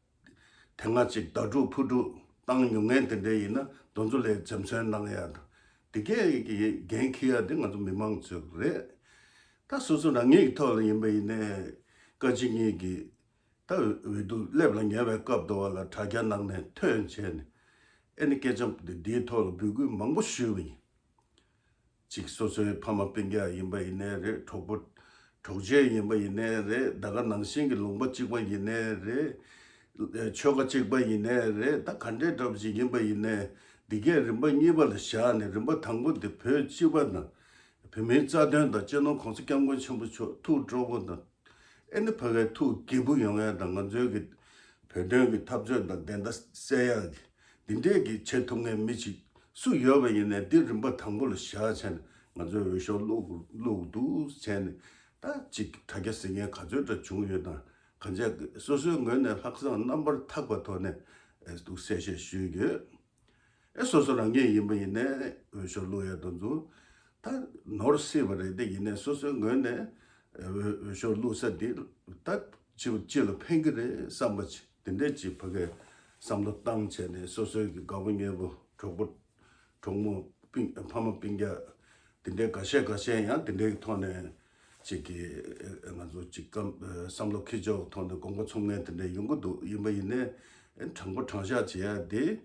སྔ་ཅིག་ཟླ་དྲུག་ཕུ་དྲུག་བཏང་མྱོང་མཁན་དེ་འདྲ་ཡིན་ན་དེ་ཚོ་ལ་འཛེམ་ཟོན་གནང་ཡ་དང་དེ་གས་ཀྱི་འགན་འཁྱེར་ཡ་དེ་ང་ཚོ་མི་མང་ཚོའི་རེད། ད་སོ་སོ་རང་ཉིད་ཀྱི་ཐོག་ལ་ཡིན་པ་ཡིན་ནའི་བཀའ་སྤྱི་གཉིས་ཀྱིས་ད་འོས་བསྡུ་སླེབས་ལ་ཉེ་བའི་སྐབས་དུ་བ་ལ་དྲ་རྒྱ་ནང་ནས་ཐོན་བྱས་ནས་ཨེ་ནི་སྐད་ཆ་འདི་འདིའི་ཐོག་ལ་འབོད་སྐུལ་མང་པོ་ཞུས་པ་ཡིན། གཅིག་སོ་སོའི་ཕ་མ་སྤུན་ཀྱག་ཡིན་པ་ཡིན་ནའི་རེད། གྲོགས་པོ་གྲོགས་མཆེད་ཡིན་པ་ཡིན་ནའི་རེད། ད་ག་ནང་བཞིན་གྱི་ལུང་པ་གཅིག་པ་ཡིན་ནའི་རེད། ཆོལ་ཁ་གཅིག་པ་ཡིན་ནའི་རེད། ད་ག་འདྲའི་འདྲ་པོ་ཅིག་ཡིན་པ་ཡིན་ནའི་འདི་གས་རིམ་པ་གཉིས་པ་ལ་བཞག་ནས་རིམ་པ་དང་པོ་འདི་བོད་སྤྱི་པ་དང་བོད་མིའི་རྩ་དོན་དང་སྤྱི་ནོར་༸གོང་ས་༸སྐྱབས་མགོན་ཆེན་པོ་མཆོག་ཐུགས་སྤྲོ་པོ་དང་ཨེ་ནི་ཕ་གའི་ཐུགས་དགྱེས་པོ་ཡོང་ཡ་དང་ང་ཚོའི་གི་བོད་དོན་གྱི་འཐབ་རྩོད་དང་བདེན་མཐའ་གསལ་ཡག་གི་འདི་འདྲས་ཀྱི་བྱེད་ཐུབ་མཁན་མི་ཅིག་སུ་ཡོད་པ་ཡིན་ནའི་འདི་རིམ་པ་དང་པོ་ལ་བཞག་བྱས་ནས་ང་ཚོའི་འོས་ཤོག་བླུག་བླུག་འདུག་བྱས་ནས་ད་ཅིག་དྲ་རྒྱ་ཟིན་མཁན་ག་ཚོད་འདྲ་བྱུང་ཡོད་དང་གང་ཅག་སོ་སོའི་ངོས་ནས་ལྷག་བསམ་རྣམ་པར་དག་པ་ཐོག་ནས་འདུག་གསལ་བཤད་ཞུས་ཡོད། ཨེ་སོ་སོ་རང་ཉིད་ཡིན་པ་ཡིན་ནའི་འོས་ཤོག་བླུག་ཡ་དེ་ཚོ་ད་ནོར་སྲིད་པ་རེད། དེ་ཡིན་ནའི་སོ་སོའི་ངོས་ནས་ འོས་འོས་ཤོག་བླུགས་ས་འདི་ད་སྤྱི་སྤྱི་ལ་ཕན་གྱི་རེད་བསམ་པ་ཅིག་དེ་འདྲས་ཅིག་ཕ་གིར་བསམ་བློ་བཏང་བྱས་ནས་སོ་སོའི་གི་དགའ་པོ་ཉེ་པོ་གྲོགས་པོ་གྲོགས་མོ་སྤུན་ཕ་མ་སྤུན་ཀྱག་དེ་འདྲའི་འགའ་ཤས་འགའ་ཤས་ཡང་དེ་འདྲའི་ཐོག་ནས་ཅིག་གི་ང་ཚོ་ཅིག་སྐམ་བསམ་བློ་འཁྱེར་ཕྱོགས་ཐོག་ནས་དགོངས་པ་ཚོམ་མཁན་དེ་འདྲ་ཡོང་གི་འདུག་ཡིན་པ་ཡིན་ནའི་དྲང་པོ་དྲང་བཞག་བྱེད་ཡ་དེ།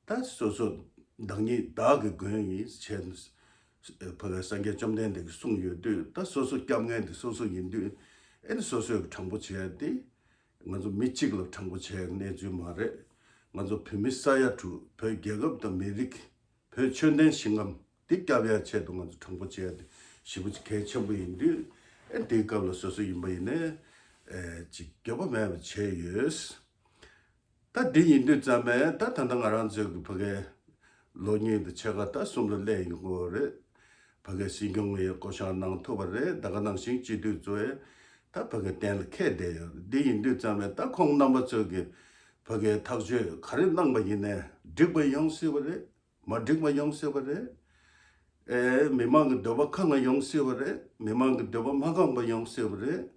ད་སོ་སོ་བདག་ཉིད་བདག་གི་མགོན་ཡིན་ཞེས་ཕ་གི་སངས་རྒྱས་བཅོམ་ལྡན་འདས་ཀྱིས་གསུངས་ཡོད་དུས་ད་སོ་སོ་སྐྱབས་མཁན་དེ་སོ་སོ་ཡིན་དུས་ཨེ་ནི་སོ་སོས་དྲང་པོ་བྱས་ཏེ་ང་ཚོ་མི་གཅིག་ལ་དྲང་པོ་བྱས་གནས་ཚུལ་མ་རེད། ང་ཚོ་བོད་མི་ས་ཡ་དྲུག་བོད་རྒྱལ་ཁབ་དང་མི་རིགས་བོད་ཆོས་ལྡན་ཞིང་ཁམས་འདི་སྐྱབས་ཡ་ཆེད་དུ་ང་ཚོ་དྲང་པོ་བྱས་ཏེ་ཞེ་པོ་ཅིག་གལ་ཆེན་པོ་ཡིན་དུས་ཨེ་དེའི་སྐབས་ལ་སོ་སོ་ཡིན་པ་ཡིན་ནའི་ཅིག་འགྱོད་པ་མེད་པ་བྱས་ཡོད། ད་འདི་ཡིན་དུས་ཙམ་པས་ད་ད་ལྟ་ང་རང་ཚོའི་གི་ཕ་གའི་ལོ་གཉིས་དང་ཕྱེད་ཀ་ད་གསུམ་ལ་སླེབས་ཡོང་གི་ཡོད་རེད། ཕ་གའི་སྲིད་སྐྱོང་ཡང་བསྐོ་བཞག་གནང་ཐུབ་པ་རེད། ད་ག་ནང་བཞིན་སྤྱི་འཐུས་ཚོ་ཡང་ད་ཕ་གའི་གཏན་ལ་འཁེལ་བསྡད་ཡོད་རེད། འདི་ཡིན་དུས་ཙམ་པས་ད་ཁོང་རྣམ་པ་ཚོས་གི་ཕ་གའི་ཐག་གཅོད་ག་རེ་གནང་པ་ཡིན་ནའི་འགྲིག་པ་ཡོང་སྲིད་པ་རེད། མ་འགྲིག་པ་ཡོང་སྲིད་པ་རེད། ཨེ་མི་མང་གི་འདོད་པ་ཁེངས་པ་ཡོང་སྲིད་པ་རེད། མི་མང་གི་འདོད་པ་མ་ཁེངས་པ་ཡོང་སྲིད་པ་རེད།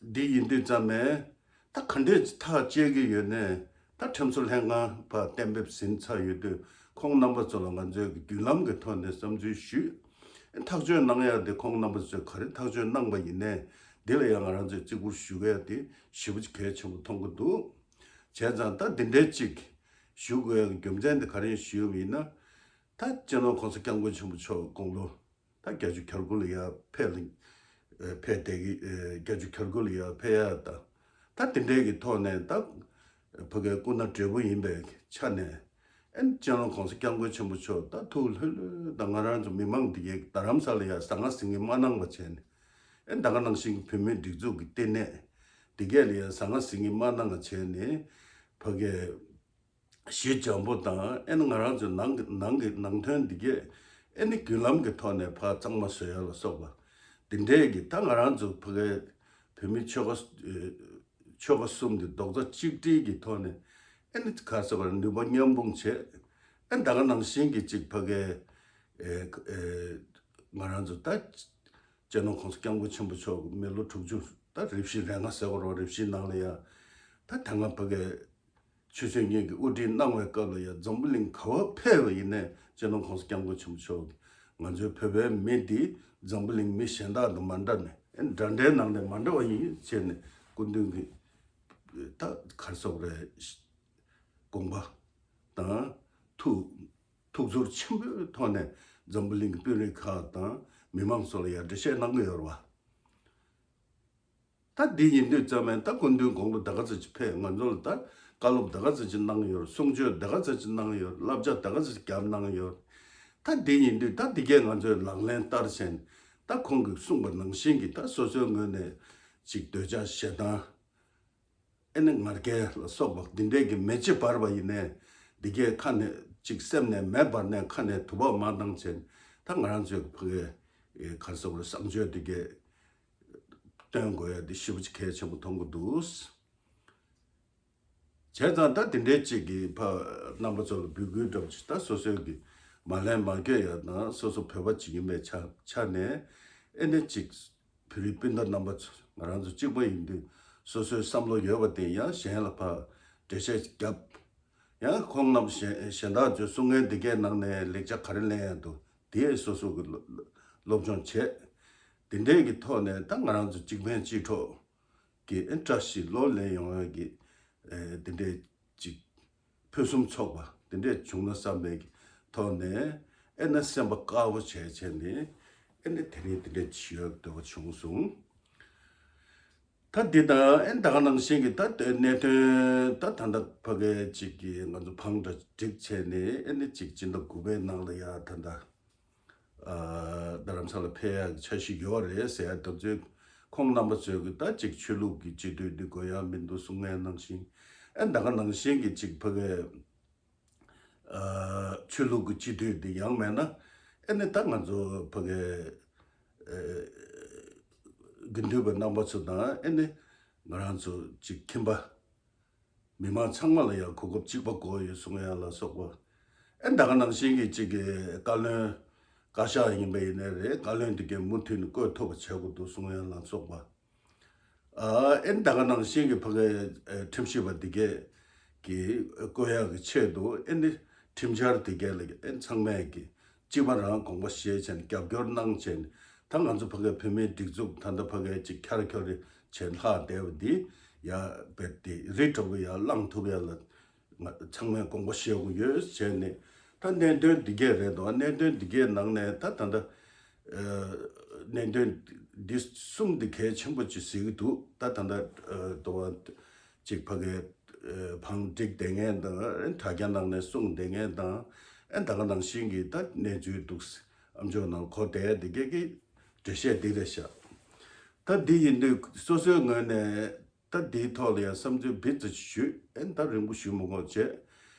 འདི་ཡིན་དུས་ཙམ་ནས་ད་ག་འདྲས་ཐག་བཅད་ཀྱི་ཡོད་ནས་ད་ཁྲིམས་བཟོ་ལྷན་ཁང་ཕར་གཏན་འབེབས་ཟིན་ཚར་ཡོད་དུས་ཁོང་རྣམ་པ་ཚོ་ལ་ང་ཚོས་ཀྱི་བརྒྱུད་ལམ་གྱི་ཐོག་ནས་བསམ་ཚུལ་ཞུས། ཐག་གཅོད་གནང་ཡག་དེ་ཁོང་རྣམ་པ་ཚོས་ག་རེ་ཐག་གཅོད་གནང་པ་ཡིན་ནའི་འདི་ལ་ཡང་ང་རང་ཚོས་བརྩི་བཀུར་ཞུ་གི་ཡག་དེ་ཞེ་པོ་ཅིག་གལ་ཆེན་པོ་མཐོང་གི་འདུག་བྱས་ཙང་ད་འདི་འདྲའི་ཅིག་ཞུ་དགོས་ཡག་གི་རྒྱུ་མཚན་དེ་ག་རེ་ཞུས་པ་ཡིན་ན། ད་སྤྱི་ནོར་༸གོང་ས་༸སྐྱབས་མགོན་ཆེན་པོ་མཆོག་དགུང་ལོ་ད་བརྒྱད་ཅུ་གྱ་དགུ་ལ་ཡར་ཕེབས་ལ་ཕེབས་བསྡད་ཀྱི་བརྒྱད་ཅུ་གྱ་དགུ་ལ་ཡར་ཕེབས་ཡག་དང་ད་དེ་འདྲའི་གི་ཐོག་ནས་ད་ཕ་གའི་སྐུ་ན་བགྲེས་པོ་ཡིན་པའི་ཆ་ནས་ཨེ་སྤྱི་ནོར་༸གོང་ས་༸སྐྱབས་མགོན་ཆེན་པོ་མཆོག་ད་ཐུགས་ལྷོད་ལྷོད་དང་ང་རང་ཚོ་མི་མང་འདི་གའི་རྡ་རམ་ས་ལ་ཡར་ཟང་ངེ་ཟིང་ངེ་མ་གནང་བ་བྱས་ནས་ཨེ་ད་ག་ནང་བཞིན་གྱི་བོད་མིའི་སྒྲིག་འཛུགས་ཀྱི་ལྟེ་གནས་འདི་གས་ལ་ཡར་ཟང་ངེ་ཟིང་ངེ་མ་གནང་བ་བྱས་ནས་ཕ་གའི་ཞི་འཇམ་པོ་དང་ཨེ་ནི་ང་རང་ཚོའི་ནང་གི་ནང་གི་ནང་དོན་འདི་གས་ཨེ་ནི་བརྒྱུད་ལམ་གྱི་ཐོག་ནས་ཕར་གཙང་མ་བཟོ་ཡ་ལ་སོགས་པ་འདི་འདྲའི་གི་ད་ང་རང་ཚོ་ཕ་གའི་བོད་མི་ཆོལ་ཁ་ཆོལ་ཁ་གསུམ་གྱི་རྡོག་རྩ་གཅིག་སྒྲིལ་གྱི་ཐོག་ནས་ཨེ་ནི་ག་རེ་ཟེར་དགོས་རེད། ནུས་པ་མཉམ་སྤུངས་བྱས་ཨེ་ད་ག་ནང་བཞིན་གྱི་ཅིག་ཕ་གའི་ཨེ་ཨེ་ང་རང་ཚོ་ད་སྤྱི་ནོར་༸གོང་ས་༸སྐྱབས་མགོན་ཆེན་པོ་མཆོག་གི་མི་ལོ་དྲུག་ཅུ་ད་རེ་བཞི་རེ་ལྔ་ཟེར་དགོས་རེད། རེ་བཞི་ནང་ལ་ཡ་ད་ད་སྔ་ཕ་གའི་ཆོས་སྲིད་གཉིས་ཀྱི་དབུ་ཁྲིད་གནང་བའི་སྐབས་ལ་ཡང་འཛམ་བུ་གླིང་ག་བ་ཕེབས་པ་ཡིན་ནའི་སྤྱི་ནོར་༸གོང་ས་༸སྐྱབས་མགོན་ཆེན་པོ་མཆོག་གིས་ང་ཚོའི་བོད་པའི་མི་འདི་འཛམ་བུ་གླིང་མི་གཞན་དག་དང་མ་འདྲ་ནས་ཨེ་འདྲ་འདྲའི་ནང་ནས་མ་འདྲ་བ་ཡིན་ཟེར་ནས་སྐུ་མདུན་གྱི་ད་ག་རེ་ཟེར་དགོས་རེད། དགོངས་པ་དང་ཐུགས་ཐུགས་ཚོར་ཆེན་པོའི་ཐོག་ནས་འཛམ་བུ་གླིང་གི་དཔོན་རིགས་ཁག་དང་མི་མང་ཚོ་ལ་ཡང་འགྲེལ་བཤད་གནང་གི་ཡོད་རེད་བ། ད་འདི་ཡིན་དུས་ཙམ་པས་ད་སྐུ་མདུན་དགུང་ལོ་ད་ག་ཚོད་ཅིག་ཕེབས། ང་ཚོ་ལ་ད་བཀའ་སློབ་ད་ག་ཚོད་ཅིག་གནང་ཡོད། གསུང་ཆོས་ད་ག་ཚོད་ཅིག་གནང་ཡོད། བསླབ་བྱ་ད་ག་ཚོད་ཅིག་བརྒྱབ་གནང་ཡོད། ད་འདི་ཡིན་དུས་ད་འདི་གས་ང་ཚོས་ལག་ལེན་བསྟར་བྱས་ནས་ད་ཁོང་གིས་གསུངས་པ་ནང་བཞིན་གྱི་ད་སོ་སོའི་ངོས་ནས་ཅིག་འདོད་ཆགས་ཞེ་སྡང་ཨེ་ནི་ང་རྒྱལ་ལ་སོགས་པ་འདི་འདྲས་ཀྱི་མེ་ལྕེ་འབར་བ་ཡིན་ནའི་འདི་གས་ཁ་ནས་ཅིག་སེམས་ནས་མེ་འབར་ནས་ཁ་ནས་དུ་བ་མ་བཏང་བྱས་ད་ང་རང་ཚོའི་ཕ་གའི་ག་རེ་ཟེར་དགོས་རེད། བཟང་སྤྱོད་འདི་གས་སྟོན་དགོས་ཡ་འདི་ཞེ་པོ་ཅིག་གལ་ཆེན་པོ་མཐོང་གི་འདུག་བྱས་ཙང་ད་དེ་འདྲའི་ཅིག་གི་ཕ་རྣམ་པ་ཚོ་ལ་འབོད་སྐུལ་འདྲ་པོ་ཅིག་ད་སོ་སོའི་གི་མ་ལན་མ་བསྐྱོད་ཡ་དང་སོ་སོ་བོད་པ་ཅིག་ཡིན་པའི་ཆ་ཆ་ནས་ཨེ་ནི་ཅིག་བོད་རིགས་སྤུན་ཟླ་རྣམ་པ་ཚོ་ང་རང་ཚོ་གཅིག་པ་ཡིན་དུས་སོ་སོའི་བསམ་བློ་ཡོད་པ་དེ་ཡང་གཞན་ལ་ཕར་འགྲེལ་བཤད་ཅིག་བརྒྱབ། ཡང་ཁོང་རྣམས་གཞན་གཞན་དག་ཚོས་གསུང་མཁན་འདི་གའི་ནང་ནས་ལེགས་ཆ་ག་རེ་ལེན་ཡ་འདུག་དེ་སོ་སོ་གི་སློབ་སློབ་སྦྱོང་བྱས། དེ་འདྲའི་གི་ཐོག་ནས་ད་ང་རང་ཚོ་གཅིག་ཕན་གཅིག་གྲོགས་ཀྱི་ཨེ་བཀྲ་ཤིས་ལོ་ལེན་ཡོང་ཡ་གི་ཨེ་དེ་འདྲའི་ཅིག་ཕུན་སུམ་ཚོགས་པ་དེ་འདྲས་བྱུང་ན་བསམ་པའི་ཐོག་ནས་ཨེ་ན་སེམས་པ་དཀར་པོ་བྱས་བྱས་ནས་ཨེ་ན་དེ་རིང་དེ་འདྲས་ཞུ་ཡག་འདོད་པ་བྱུང་སོང་། ད་འདི་དང་ཨེ་ད་ག་ནང་བཞིན་གྱི་ད་གནད་དོན་ད་ད་ལྟ་ཕ་གའི་ཅིག་གི་ང་ཚོ་བང་སྒྲ་བསྒྲིགས་བྱས་ནས་ཨེ་ན་ཅིག་སྤྱི་ཟླ་དགུ་པའི་ནང་ལ་ཡ་ད་ལྟ། རྡ་རམ་ས་ལ་ཕེབས་ཡག་འཆར་གཞི་ཡོད་རེད་ཟེར་ཡ་དེ་ཚོའི་ཁོང་རྣམ་པ་ཚོས་གི་ད་ཅིག་ཆོས་ལུགས་ཀྱི་སྤྱི་འཐུས་འདི་དགོས་ཡ་མི་འདུག་གསུང་མཁན་ནང་བཞིན་ཨེ་ད་ག་ནང་བཞིན་གྱི་ཅིག་ཕ་གའི་ཆོས་ལུགས་ཀྱི་སྤྱི་འཐུས་འདི་ཡང་མེད་ན་ཨེ་ནི་ད་ང་ཚོ་ཕ་གའི་དགེ་འདུན་པ་རྣམ་པ་ཚོ་དང་ཨེ་ནི་ང་རང་ཚོ་ཅིག་ཁྱིམ་པ། མི་མང་ཚང་མ་ལ་ཡང་གོ་སྐབས་གཅིག་པ་དགོས་ཡོད་གསུང་ཡ་ལ་སོགས་པ། ཨེ་ད་ག་ནང་བཞིན་གྱི་གཅིག་གི་བཀའ་བློན། བཀའ་ཤག་ཡིན་པ་ཡིན་ནའི་རེད། བཀའ་བློན་དེ་གས་མུ་མཐུད་ནས་བསྐོ་ཐུབ་པ་བྱེད་དགོས་འདུག་གསུང་ཡ་ལ་སོགས་པ། ཨ་ཨེ་ད་ག་ནང་བཞིན་གྱི་ཕ་གའི་ཨེ་ཁྲིམས་ཞིབ་པ་དེ་གས་ཀྱི་བསྐོ་ཡག་གི་ཆེད་དུ་ཨེ་ནི་ཁྲིམས་འཆར་དེ་གས་ལ་ཨེ་ཚང་མས་ཀྱི་གཅིག་པ་རང་དགོངས་པ་བཞེས་བྱས་ནས་རྒྱབ་སྐྱོར་གནང་བྱས་ནས། ད་ང་ཚོ་ཕ་གའི་བོད་མིའི་སྒྲིག་འཛུགས་ད་ལྟ་ཕ་གའི་ཅིག་ཁྱར་ཁྱོར་རེ་བྱས་ནས་ལྷག་བསྡད་པ་འདི་ཡ་བེད་དེ་རི་དྲག་པོ་ཡ་བླངས་ཐུབ་ཡ་ལ། ང་ཚང་མས་དགོངས་པ་བཞེས་དགོས་ཡོད་བྱས་ནས། ད་གནད་དོན་འདི་གས་རེད་དོ། གནད་དོན་འདི་གས་ནང་ནས་ད་ད་ལྟ་ཨ་གནད་དོན་འདི་གསུམ་འདི་གལ་ཆེན་པོ་ཅིག་གཟིགས་ཀྱི་འདུག་ད་ད་ལྟ་ཨ་དོ་བ་ཅིག་ཕ་གའི་ཨ་བང་བསྒྲིགས་བསྡད་མཁན་དང་། ཨ་དྲ་རྒྱ་ནང་ནས་གསུངས་བསྡད་མཁན་དང་། ཨ་ད་ག་ནང་བཞིན་གྱི་ད་གནས་ཚུལ་འདུག་ཨམ་ཅོག་ནང་གོ་བསྡད་འདི་གས་ཀྱི་འགྲེལ་བཤད་འདི་རེད་ཤག་ད་འདི་ཡིན་དུས་སོ་སོའི་ངོས་ནས། ད་འདིའི་ཐོག་ལ་ཡང་བསམ་ཚུལ་བི་ཙམ་ཞུས། ཨེ་ད་རིང་པོ་ཞུ་མི་དགོས་བྱས།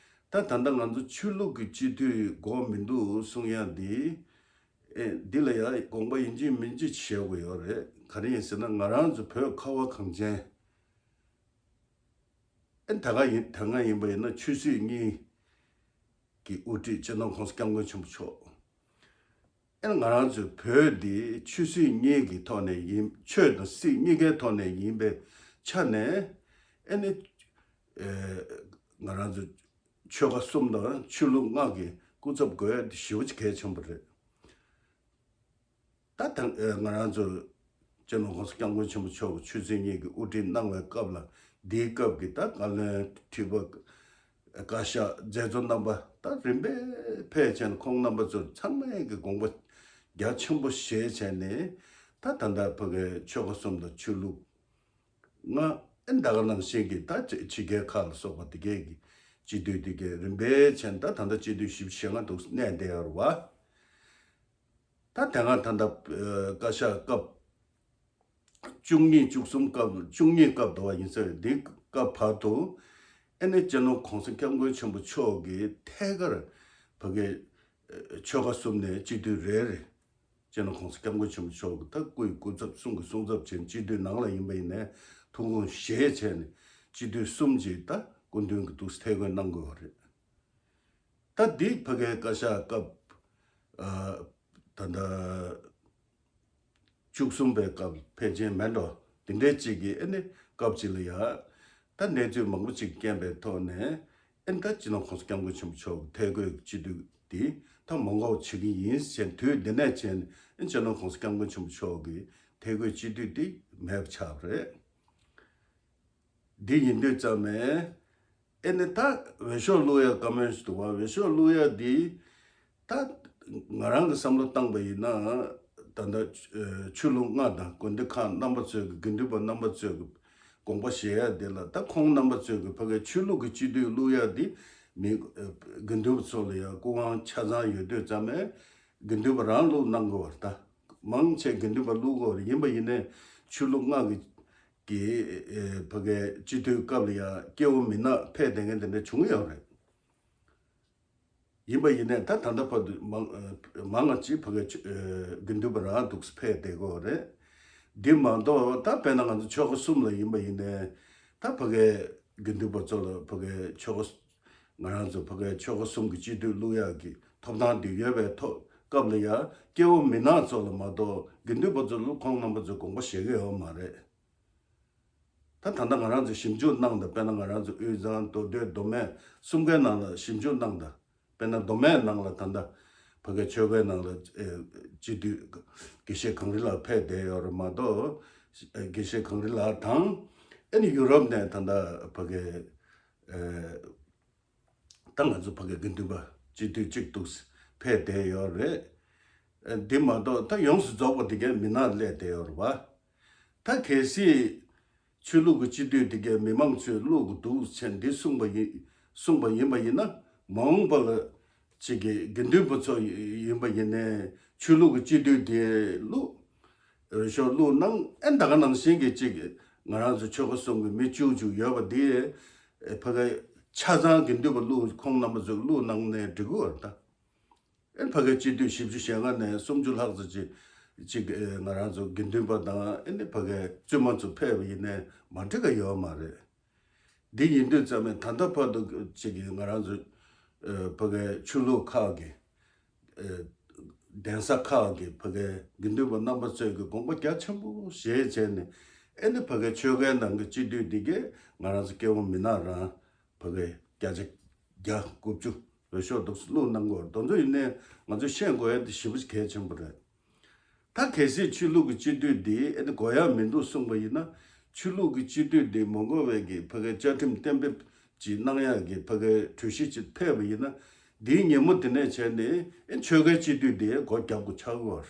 ད་ད་ལྟ་ང་ཚོ་ཆོས་ལུགས་ཀྱི་སྤྱི་འཐུས་དགོས་མི་འདུག་གསུང་ཡ་འདི། ཨེ་འདི་ལ་ཡང་དགོངས་པ་ཡིན་གཅིག་མིན་གཅིག་བཞེས་དགོས་ཡོད་རེད། ག་རེ་ཡིན་ཟེར་ན། ང་རང་ཚོ་བོད་ཁ་བ་གངས་ཅན། ཨེ་ད་ག་ཡིན་ད་སྔ་ཡིན་པ་ཡིན་ན་ཆོས་སྲིད་གཉིས་ཀྱི་དབུ་ཁྲིད་སྤྱི་ནོར་༸གོང་ས་༸སྐྱབས་མགོན་ཆེན་པོ་མཆོག་ཨེ་ང་རང་ཚོའི་བོད་འདི་ཆོས་སྲིད་གཉིས་ཀྱི་ཐོག་ནས་ཡིན། ཆོས་དང་སྲིད་གཉིས་ཀའི་ཐོག་ནས་ཡིན་པའི་ཆ་ནས། ཨེ་ནི་ཨེ་ང་རང་ཚོ་ཆོལ་ཁ་གསུམ་དང་ཆོས་ལུགས་ལྔ་གི་སྐུ་ཚབ་དགོས་ཡ་དེ་ཞེ་པོ་ཅིག་གལ་ཆེན་པོ་རེད། ད་ད་ཨེ་ང་རང་ཚོ་སྤྱི་ནོར་༸གོང་ས་༸སྐྱབས་མགོན་ཆེན་པོ་མཆོག་གིས་ཆོས་སྲིད་གཉིས་ཀྱི་དབུ་ཁྲིད་གནང་བའི་སྐབས་ལ། འདིའི་སྐབས་ཀྱི་ད་བཀའ་བློན་ཁྲི་པ་བཀའ་ཤག་མཛད་གཙོ་རྣམ་པ་ད་རིམ་པས་ཕེབས་བྱས་ནས། ཁོང་རྣམ་པ་ཚོར་ཚང་མས་ཀྱི་དགོངས་པ་རྒྱ་ཆེན་པོ་བཞེས་བྱས་ནས། ད་ད་ལྟ་ཕ་གའི་ཆོལ་ཁ་གསུམ་དང་ཆོས་ལུགས་ལྔ། ཨེ་ད་ག་ནང་བཞིན་གྱི་ད་ཕྱི་ཕྱི་རྒྱལ་ཁག་ལ་སོགས་པ་དེ་གས་ཀྱི་སྤྱི་འཐུས་དེ་གས་རིམ་པས་བྱས་ནས། ད་ད་ལྟ་སྤྱི་འཐུས་བཞི་བཅུ་ཞེ་ལྔ་འདུག་གནས་བསྡད་ཡོད་རེད་བ། ད་དེ་སྔ་ད་ལྟ་ཨ་བཀའ་ཤག་སྐབས་བཅུ་གཉིས་བཅུ་གསུམ་སྐབས། བཅུ་གཉིས་སྐབས་དུ་བ་ཡིན་ས་རེད། འདི་སྐབས་བར་དུ་ཨེ་ནི་སྤྱི་ནོར་༸གོང་ས་༸སྐྱབས་མགོན་ཆེན་པོ་མཆོག་གིས་ཐད་ཀར་ཕ་གའི་ཨ་ཆོལ་ཁ་གསུམ་ནས་སྤྱི་འཐུས་རེ་རེ། སྤྱི་ནོར་༸གོང་ས་༸སྐྱབས་མགོན་ཆེན་པོ་མཆོག་གིས་ད་སྐུ་ཡི་སྐུ་ཚབ་གསུང་གི་གསུང་ཚབ་བྱས། སྤྱི་འཐུས་ནང་ལ་ཡིན་པ་ཡིན་ནའི་ཐུགས་དགོངས་བཞེས་བྱས་ནས། སྤྱི་འཐུས་གསུམ་གྱིས་ད་སྐུ་མདུན་གྱི་འདུག་སེ་ཐད་བསྐོས་གནང་དགོས་པ་རེད། ད་འདི་ཕ་གའི་བཀའ་ཤག་སྐབས་ཨ་ད་ལྟ་བཅུ་གསུམ་པའི་སྐབས་ཕལ་ཆེར་མེད་འགྲོ། དེ་འདྲའི་ཅིག་གི་ཨེ་ནི་སྐབས་ཅིག་ལ་ཡ། ད་གནས་ཚུལ་མང་པོ་ཅིག་རྐྱེན་པའི་ཐོག་ནས། ཨེ་ད་སྤྱི་ནོར་༸གོང་ས་༸སྐྱབས་མགོན་ཆེན་པོ་མཆོག་གི་ཐད་བསྐོས་སྤྱི་འཐུས་འདི་ད་མ་དགོས་པ་བྱེད་ཀྱི་ཡིན་ཟེར། དུས་འདི་ནས་བྱས་ནས་ཨེ་སྤྱི་ནོར་༸གོང་ས་༸སྐྱབས་མགོན་ཆེན་པོ་མཆོག་གི་ཐད་བསྐོས་སྤྱི་འཐུས་འདི་མེད་པ་ཆགས་པ་རེད། འདི་ཡིན་དུས་ཙམ་ནས་ཨེ་ནི་ད་འོས་ཤོག་བླུག་ཡ་བཀའ་མོལ་ཞིག་འདུག་བ། འོས་ཤོག་བླུག་ཡ་འདི་ད་ང་རང་གི་བསམ་བློ་བཏང་པ་ཡིན་ན། ད་ལྟ་ཨ་ཆོས་ལུགས་ལྔ་དང་དགོན་སྡེ་ཁག་རྣམ་པ་ཚོས་ཀྱི་དགེ་འདུན་པ་རྣམ་པ་ཚོས་ཀྱི་དགོངས་པ་བཞེས་ཡ་འདི་ལ། ད་ཁོང་རྣམ་པ་ཚོས་ཀྱི་ཕ་གའི་ཆོས་ལུགས་ཀྱི་སྤྱི་འཐུས་བླུག་ཡ་འདི་མི་ཨ་དགེ་འདུན་པ་ཚོ་ལ་ཡ་སྐུ་དབང་ཆ་ཚང་ཡོད་དུས་ཙམ་ནས་དགེ་འདུན་པ་རང་བླུག་གནང་དགོས་པ་རེད། ད་མང་ཆེ་དགེ་འདུན་པ་བླུག་དགོས་པ་རེད། ཡིན་པ་ཡིན་ནའི་ཆོས་ལུགས་ལྔ་གི་གི་ཨེ་ཕ་གའི་སྤྱི་འཐུས་སྐབས་ལ་ཡང་སྐྱེ་བོ་མི་ནག་ཕེབས་བསྡད་མཁན་དེ་འདྲ་བྱུང་ཡོད་རེད། ཡིན་པ་ཡིན་ནའི་ད་ད་ལྟ་བར་དུ་མང་ཨེ་མང་ང་ཅིག་ཕ་གའི་ཆོ་ཨེ་དགེ་འདུན་པ་རང་འདུག་སེ་ཕེབས་བསྡད་ཀྱི་ཡོད་རེད། འདི་མ་གཏོགས་ད་དཔེར་ན་ང་ཚོ་ཆོལ་ཁ་གསུམ་ལ་ཡིན་པ་ཡིན་ནའི་ད་ཕ་གའི་དགེ་འདུན་པ་ཚོ་ལ་ཕ་གའི་ཆོལ་ཁ་ང་རང་ཚོ་ཕ་གའི་ཆོལ་ཁ་གསུམ་གྱི་སྤྱི་འཐུས་བླུག་ཡག་གི་ཐོབ་ཐང་དེ་ཡོད་པའི་ཐོག་སྐབས་ལ་ཡང་སྐྱེ་བོ་མི་ནག་ཚོ་ལ་མ་གཏོགས་དགེ་འདུན་པ་ཚོ་ལ་ཁོང་རྣམ་པ་ཚོས་དགོངས་པ་བཞེས་ཀྱི་ཡོད་མ་རེད། ད་ད་ལྟ་ང་རང་ཚོས་ཞིབ་འཇུག་གནང་དང་། དཔེར་ན་ང་རང་ཚོ་དབུས་གཙང་མདོ་སྟོད་མདོ་སྨད་གསུམ་ཀའི་ནང་ལ་ཞིབ་འཇུག་གནང་དང་། དཔེར་ན་མདོ་སྨད་ནང་ལ་ད་ལྟ་ཕ་གའི་ཆོལ་ཁའི་ནང་ལ་ཨེ་སྤྱི་འཐུས་དགེ་བཤེས་གངས་རི་ལགས་ཕེབས་བསྡད་ཡོད་རེད་མ་གཏོགས། ཨེ་དགེ་བཤེས་གངས་རི་ལགས་དང་། ཨེ་ནི་ཡུ་རོབ་ནས་ད་ལྟ་ཕ་གའི་ཨེ་ད་ང་ཚོ་ཕ་གའི་དགེ་འདུན་པ་སྤྱི་འཐུས་གཅིག་འདུག་སེ་ཕེབས་བསྡད་ཡོད་རེད། ཨེ་འདི་མ་གཏོགས་ད་ཡོངས་སུ་རྫོགས་པ་དེ་གའི་མི་ནག་སླེབས་བསྡད་ཡོད་རེད་བ། ད་གལ་སྲིད་ཆོས་ལུགས་ཀྱི་སྤྱི་འཐུས་དེ་གའི་མི་མང་ཚོས་བླུག་གི་འདུག་ཟེར་འདི་གསུངས་པ་ཡིན། གསུངས་པ་ཡིན་པ་ཡིན་ན། མ་འོངས་པ་ལ་ཅིག་གི་དགེ་འདུན་པ་ཚོ་ཡིན་པ་ཡིན་ནའི་ཆོས་ལུགས་ཀྱི་སྤྱི་འཐུས་དེ་བླུག་འོས་ཤོག་བླུག་གནང་། ཨེ་ད་ག་ནང་བཞིན་གྱི་ཅིག་ང་རང་ཚོ་ཆོལ་ཁ་གསུམ་གྱི་མི་བཅུ་བཅུ་ཡོད་པ་འདི་ཕ་གི་ཆ་ཚང་དགེ་འདུན་པ་བླུག་ཁོང་རྣམ་པ་ཚོ་བླུག་གནང་ནའི་འགྲིག་གི་ཡོད་རེད་ད། ཨེ་ཕ་གི་སྤྱི་འཐུས་བཞི་བཅུ་ཞེ་ལྔ་ནས་སུམ་ཅུ་ལྷག་ཙམ་ཅིག་ཅིག་ཨེ་ང་རང་ཚོ་དགེ་འདུན་པ་དང་། ཨེ་ནི་ཕ་གི་བཙུན་མ་ཚོ་ཕེབས་པ་ཡིན་ནའི་མ་འགྲིག་ག་ཡོད་མ་རེད། འདི་ཡིན་དུས་ཙམ་ནས་ད་ལྟ་བར་དུ་ཅིག་གི་ང་རང་ཚོ་ཨེ་ཕ་གི་ཆོས་ལུགས་ཁག་གི་ཨེ་ གདན་ས་ཁག་གི་ཕ་གའི་དགེ་འདུན་པ་རྣམ་པ་ཚོས་ཀྱི་དགོངས་པ་རྒྱ་ཆེན་པོ་བཞེས་བྱས་ནས། ཨེ་ནི་ཕ་གའི་ཆོལ་ཁའི་ནང་གི་སྤྱི་འཐུས་འདི་གས་ང་རང་ཚོ་སྐྱེ་བོ་མི་ནག་རང་ཕ་གའི་བརྒྱ་ཆ་བརྒྱ་དགུ་བཅུ་འོས་ཤོག་འདུག་བླུགས་གནང་དགོས། དེ་ཚོ་ཡིན་ནའི་ང་ཚོས་ཤེས་དགོས་ཡ་དེ་ཞེ་པོ་གལ་ཆེན་པོ་རེད། ད་གལ་སྲིད་ཆོས་ལུགས་ཀྱི་སྤྱི་འཐུས་འདི་ཨེ་ནི་དགོས་ཡ་མི་འདུག་གསུངས་པ་ཡིན་ན། ཆོས་ལུགས་ཀྱི་སྤྱི་འཐུས་འདི་མ་དགོས་པའི་གི་ཕ་གའི་བཅའ་ཁྲིམས་གཏན་འབེབས་ཅིག་གནང་ཡ་གི་ཕ་གའི་གྲོས་གཞི་ཅིག་ཕེབས་པ་ཡིན་ན། འདིའི་ཉིན་མོ་དེ་ནས་བྱས་ནས་ཨེ་ཆོལ་ཁའི་སྤྱི་འཐུས་འདི་སྒོ་རྒྱབ་དགོས་ཆགས་ཀྱི་ཡོད་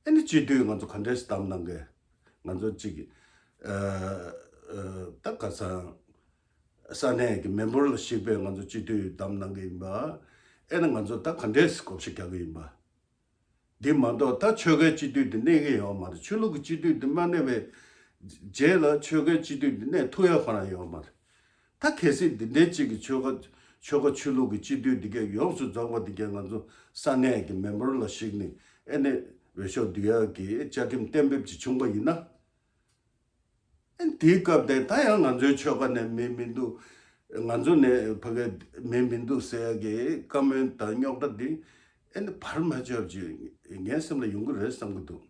རེད། ཨེ་ནི་སྤྱི་འཐུས་ང་ཚོ་ག་འདྲས་བདམས་གནང་གི། ང་ཚོ་གཅིག་ཨ་ཨ་ད་ཁ་སང་ས་གནས་ཀྱི་མི་འབོར་ལ་གཞིགས་པའི་ང་ཚོ་སྤྱི་འཐུས་བདམས་གནང་གི་ཡིན་པ། ཨེ་ནི་ང་ཚོ་ད་ག་འདྲས་བགོ་བཤའ་རྒྱག་གི་ཡིན་པ། འདི་མ་གཏོགས་ད་ཆོལ་ཁའི་སྤྱི་འཐུས་འདི་གནས་ཀྱི་ཡོད་མ་རེད། ཆོས་ལུགས་ཀྱི་སྤྱི་འཐུས་འདི་མ་གནས་པའི་རྗེས་ལ་ཆོལ་ཁའི་སྤྱི་འཐུས་འདི་གནས་ཐུབ་ཡ་ཁོ་རང་ཡོད་མ་རེད། ད་གལ་སྲིད་འདི་འདྲའི་གཅིག་གི་ཆོལ་ཁ་ཆོལ་ཁ་ཆོས་ལུགས་ཀྱི་སྤྱི་འཐུས་འདི་གས་ཡོངས་སུ་རྫོགས་པ་འདི་གས་ང་ཚོ་ས་གནས་ཀྱི་མི་འབོར་ལ་གཞིགས་ནས་ཨེ་ནས་འོས་ཤོག་བསྡུ་ཡག་གི་བཅའ་ཁྲིམས་གཏན་འབེབས་ཅིག་བྱུང་པ་ཡིན་ན། ཨེ་དེའི་སྐབས་དེ་ད་ཡང་ང་ཚོའི་ཆོལ་ཁ་ནས་མི་མི་འདུག་ང་ཚོ་ནས་ཕ་གི་མི་མི་འདུག་ཟེར་ཡག་གི་བཀའ་མོལ་དང་རྙོག་དྲ་འདི་ཨེ་ནས་བར་མ་ཆད་ཅིག་ངའི་སེམས་ལ་ཡོང་གི་རེད་བསམ་གི་འདུག་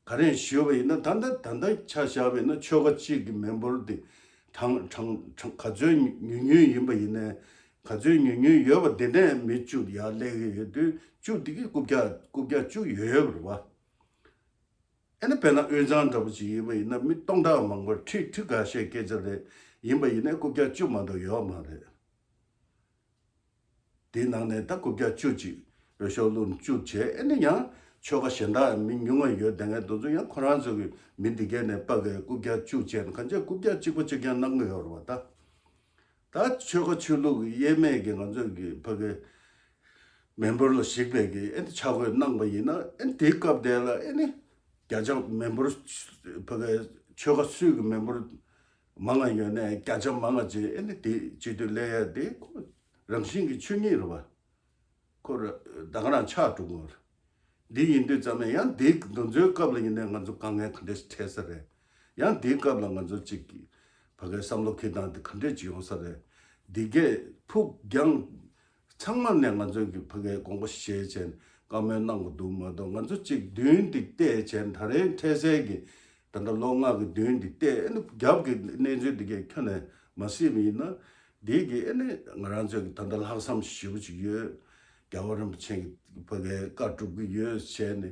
ག་རེ་ཞུས་པ་ཡིན་ན། ད་ལྟ་ད་ལྟ་ཆ་བཞག་པ་ཡིན་ན་ཆོལ་ཁ་གཅིག་གི་མི་འབོར་དེ་གྲངས་གྲངས་གྲངས་ག་ཚོད་ཉུང་ཉུང་ཡིན་པ་ཡིན་ནའི། ག་ཚོད་ཉུང་ཉུང་ཡོད་པ་དེ་ནས་མི་བཅུ་ཡར་སླེབས་ཀྱི་ཡོད་དུས། བཅུ་དེ་གི་རྐུབ་བཀྱག་རྐུབ་བཀྱག་བཅུ་ཡོད་ཡོད་པ་རེད་བ། ཨེ་ནི་དཔེར་ན་དབུས་གཙང་འདྲ་པོ་ཅིག་ཡིན་པ་ཡིན་ན། མི་སྟོང་ཕྲག་མང་པོ་ཁྲི་ཁྲི་འགའ་ཤས་སྐད་ཆ་རེད། ཡིན་པ་ཡིན་ནའི་རྐུབ་བཀྱག་བཅུ་མ་གཏོགས་ཡོད་མ་རེད། དེའི་ནང་ནས་ད་རྐུབ་བཀྱག་བཅུ་ཅིག་འོས་ཤོག་བླུགས་བཅུ་བྱས། ཨེ་ནི་ཡང་ཆོལ་ཁ་གཞན་དག་མི་ཉུང་བ་ཡོད་དེ་ངས་དེ་ཚོ་ཡང་ཁོ་རང་ཚོ་གི་མི་འདི་གས་ནས་ཕ་གི་རྐུབ་བཀྱག་བཅུ་བྱས་ནས་གང་ཅི་རྐུབ་བཀྱག་གཅིག་པ་གཅིག་རྐྱང་གནང་གི་ཡོད་རེད་བ་ད། ད་ཆོལ་ཁ་ཆོས་ལུགས་ཀྱི་དབྱེ་མེད་ཀྱི་ང་ཚོ་གི་ཕ་གི་མི་འབོར་ལ་གཞིགས་པའི་གི་ཨེ་ནི་ཆ་བགོས་གནང་པ་ཡིན་ན། ཨེ་ནི་དེའི་སྐབས་དེ་ལ་ཨེ་ནི་བརྒྱ་ཆ་མི་འབོར་ཕ་གི་ཆོལ་ཁ་སུས་ཀྱི་མི་འབོར་མང་ང་ཡོད་ནའི་བརྒྱ་ཆ་མང་ང་ཅིག་ཨེ་ནི་དེ་སྤྱི་འཐུས་སླེབས་ཡ་དེ་ཁོ་རང་བཞིན་གྱི་ཆོས་ཉིད་རེད་བ། ཁོ་ར་ད་ག་རང་ཆགས་འགྲོ་གི་ཡོད་རེད། འདི་ཡིན་དུས་ཙམ་ནས་ཡང་འདི་འདི་ཚོའི་སྐབས་ལ་ཡིན་ནའི་ང་ཚོ་དཀའ་ངལ་ག་འདྲས་འཕྲད་ས་རེད། ཡང་འདིའི་སྐབས་ལ་ང་ཚོ་གཅིག་གི་ཕ་གའི་བསམ་བློ་འཁྱེར་སྟངས་འདི་ག་འདྲས་ཅིག་ཡོང་ས་རེད། འདི་གས་ཕུགས་རྒྱང་ཚང་མ་ནས་ང་ཚོ་གི་ཕ་གའི་དགོངས་པ་བཞེས་བྱས་བཀའ་མོལ་གནང་དགོས་འདུག་མ་གཏོགས། ང་ཚོ་གཅིག་མདུན་འདི་བལྟས་བྱས་ད་རེས་འཕྲལ་སེལ་གྱི་ད་ལྟ་ལོ་ལྔ་གི་མདུན་འདི་བལྟས། ཨ་ནི་རྒྱབ་ཀྱི་གནས་ཚུལ་འདི་གས་ཁྱོན་ནས་མ་གཟིགས་པ་ཡིན་ན། འདི་གི་ཨ་ནི་ང་རང་ཚོ་གི་ད་ལྟ་ལྷག་བསམ་ཞེ་པོ་ཅིག་ཡོད། རྒྱལ་བ་རིན་པོ་ཆེ་གི་ཕ་གའི་བཀའ་སྒྲུབ་ཀྱི་ཡོད་བྱས་ནས།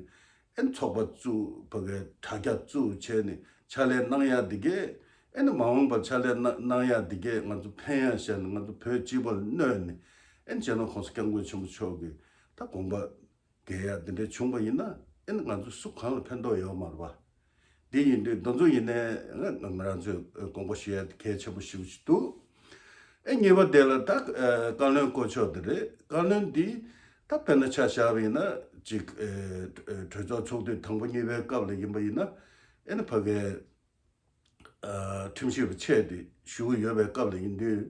ཨ་ནི་ཚོགས་པ་བཙུགས། ཕ་གའི་དྲ་རྒྱ་བཙུགས་བྱས་ནས་ཕྱག་ལས་གནང་ཡ་འདི་གས། ཨ་ནི་མ་འོངས་པར་ཕྱག་ལས་གནང་གནང་ཡ་འདི་གས་ང་ཚོ་ཕན་ཡ་བྱས་ནས། ང་ཚོ་བོད་སྤྱི་པ་ལ་གནོད་ནས། ཨ་ནི་སྤྱི་ནོར་༸གོང་ས་༸སྐྱབས་མགོན་ཆེན་པོ་མཆོག་གི་ད་དགོངས་པ་འགལ་ཡ་འདི་འདྲ་བྱུང་བ་ཡིན་ན། ཨེ་ནི་ང་ཚོ་སུ་གང་ལ་ཕན་ཐོགས་ཡོད་མ་རེད་བ། འདི་ཡིན་དུས་འདི་ཚོ་ཡིན་ནའི་ང་ང་རང་ཚོས་དགོངས་པ་བཞེས་ཡ་གལ་ཆེན་པོ་ཞེ་པོ་ཞིག་འདུག་ཨེ་གཉིས་པ་དེ་ལ་ད་ཨ་བཀའ་བློན་བསྐོ་ཕྱོགས་དེ་རེད། བཀའ་བློན་འདི་ད་དཔེར་ན་ཆ་བཞག་པ་ཡིན་ན་ཅིག་ཨེ་གྲོས་ཚོགས་ཚོགས་དུས་དང་པོ་གཉིས་པའི་སྐབས་ལ་ཡིན་པ་ཡིན་ན། ཨེ་ནི་ཕ་གའི་ཨ་ཁྲིམས་ཞིབ་པ་ཆེད་དུ་ཞུ་གི་ཡོད་པའི་སྐབས་ལ་ཡིན་དུས།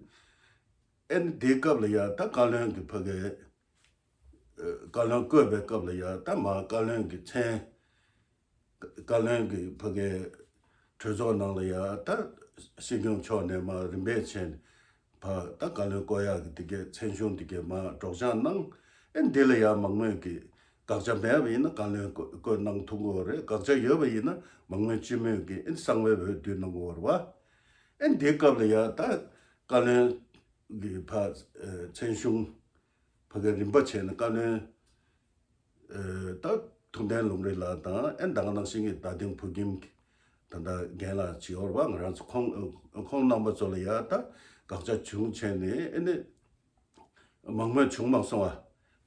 ཨེ་ནི་དེའི་སྐབས་ལ་ཡ་ད་བཀའ་བློན་གྱི་ཕ་གའི་ཨ་བཀའ་བློན་བསྐོས་པའི་སྐབས་ལ་ཡ་ད་མར་བཀའ་བློན་གྱི་མཚན། བཀའ་བློན་གྱི་ཕ་གའི་གྲོས་ཚོགས་ནང་ལ་ཡ་ད་སྲིད་སྐྱོང་མཆོག་ནས་མར་རིམ་པས་བྱས་ནས་ཕར་ད་བཀའ་བློན་བསྐོ་ཡག་གི་དེ་གའི་མཚན་གཞུང་དེ་གའི་མར་སྒྲོག་སྦྱང་གནང་། ཨེ་འདི་ལ་ཡ་མང་མོས་ཀྱི་དགག་བྱ་མེད་པ་ཡིན་ན་བཀའ་བློན་བསྐོ་བསྐོ་གནང་ཐུབ་ཀྱི་ཡོད་རེད། དགག་བྱ་ཡོད་པ་ཡིན་ན་མང་མོས་སྤྱི་མོས་ཀྱི་ཨེ་གསང་བའི་འོས་བསྡུ་གནང་གི་ཡོད་རེད་བ། ཨེ་འདིའི་སྐབས་ལ་ཡ་ད་བཀའ་བློན་གྱི་ཕར་ཨ་མཚན་གཞུང་ཕ་གའི་རིམ་པ་བྱས་ནས་བཀའ་བློན་ཨ་ད་ཐུབ་བསྟན་ལུང་རིགས་ལགས་དང་། ཨེ་ད་ག་ནང་བཞིན་གྱི་རྡ་སྟེང་ཕུག་ཁྱིམ་གྱི་ད་ལྟ་རྒན་ལགས་ཅིག་ཡོད་རེད་བ། ང་རང་ཚོ་ཁོང་ཁོང་རྣམ་པ་ཚོ་ལ་ཡ་ད་དགག་བྱ་བྱུང་བྱས་ནས་ཨེ་ནི་མང་མོས་བྱུང་མ་སོང་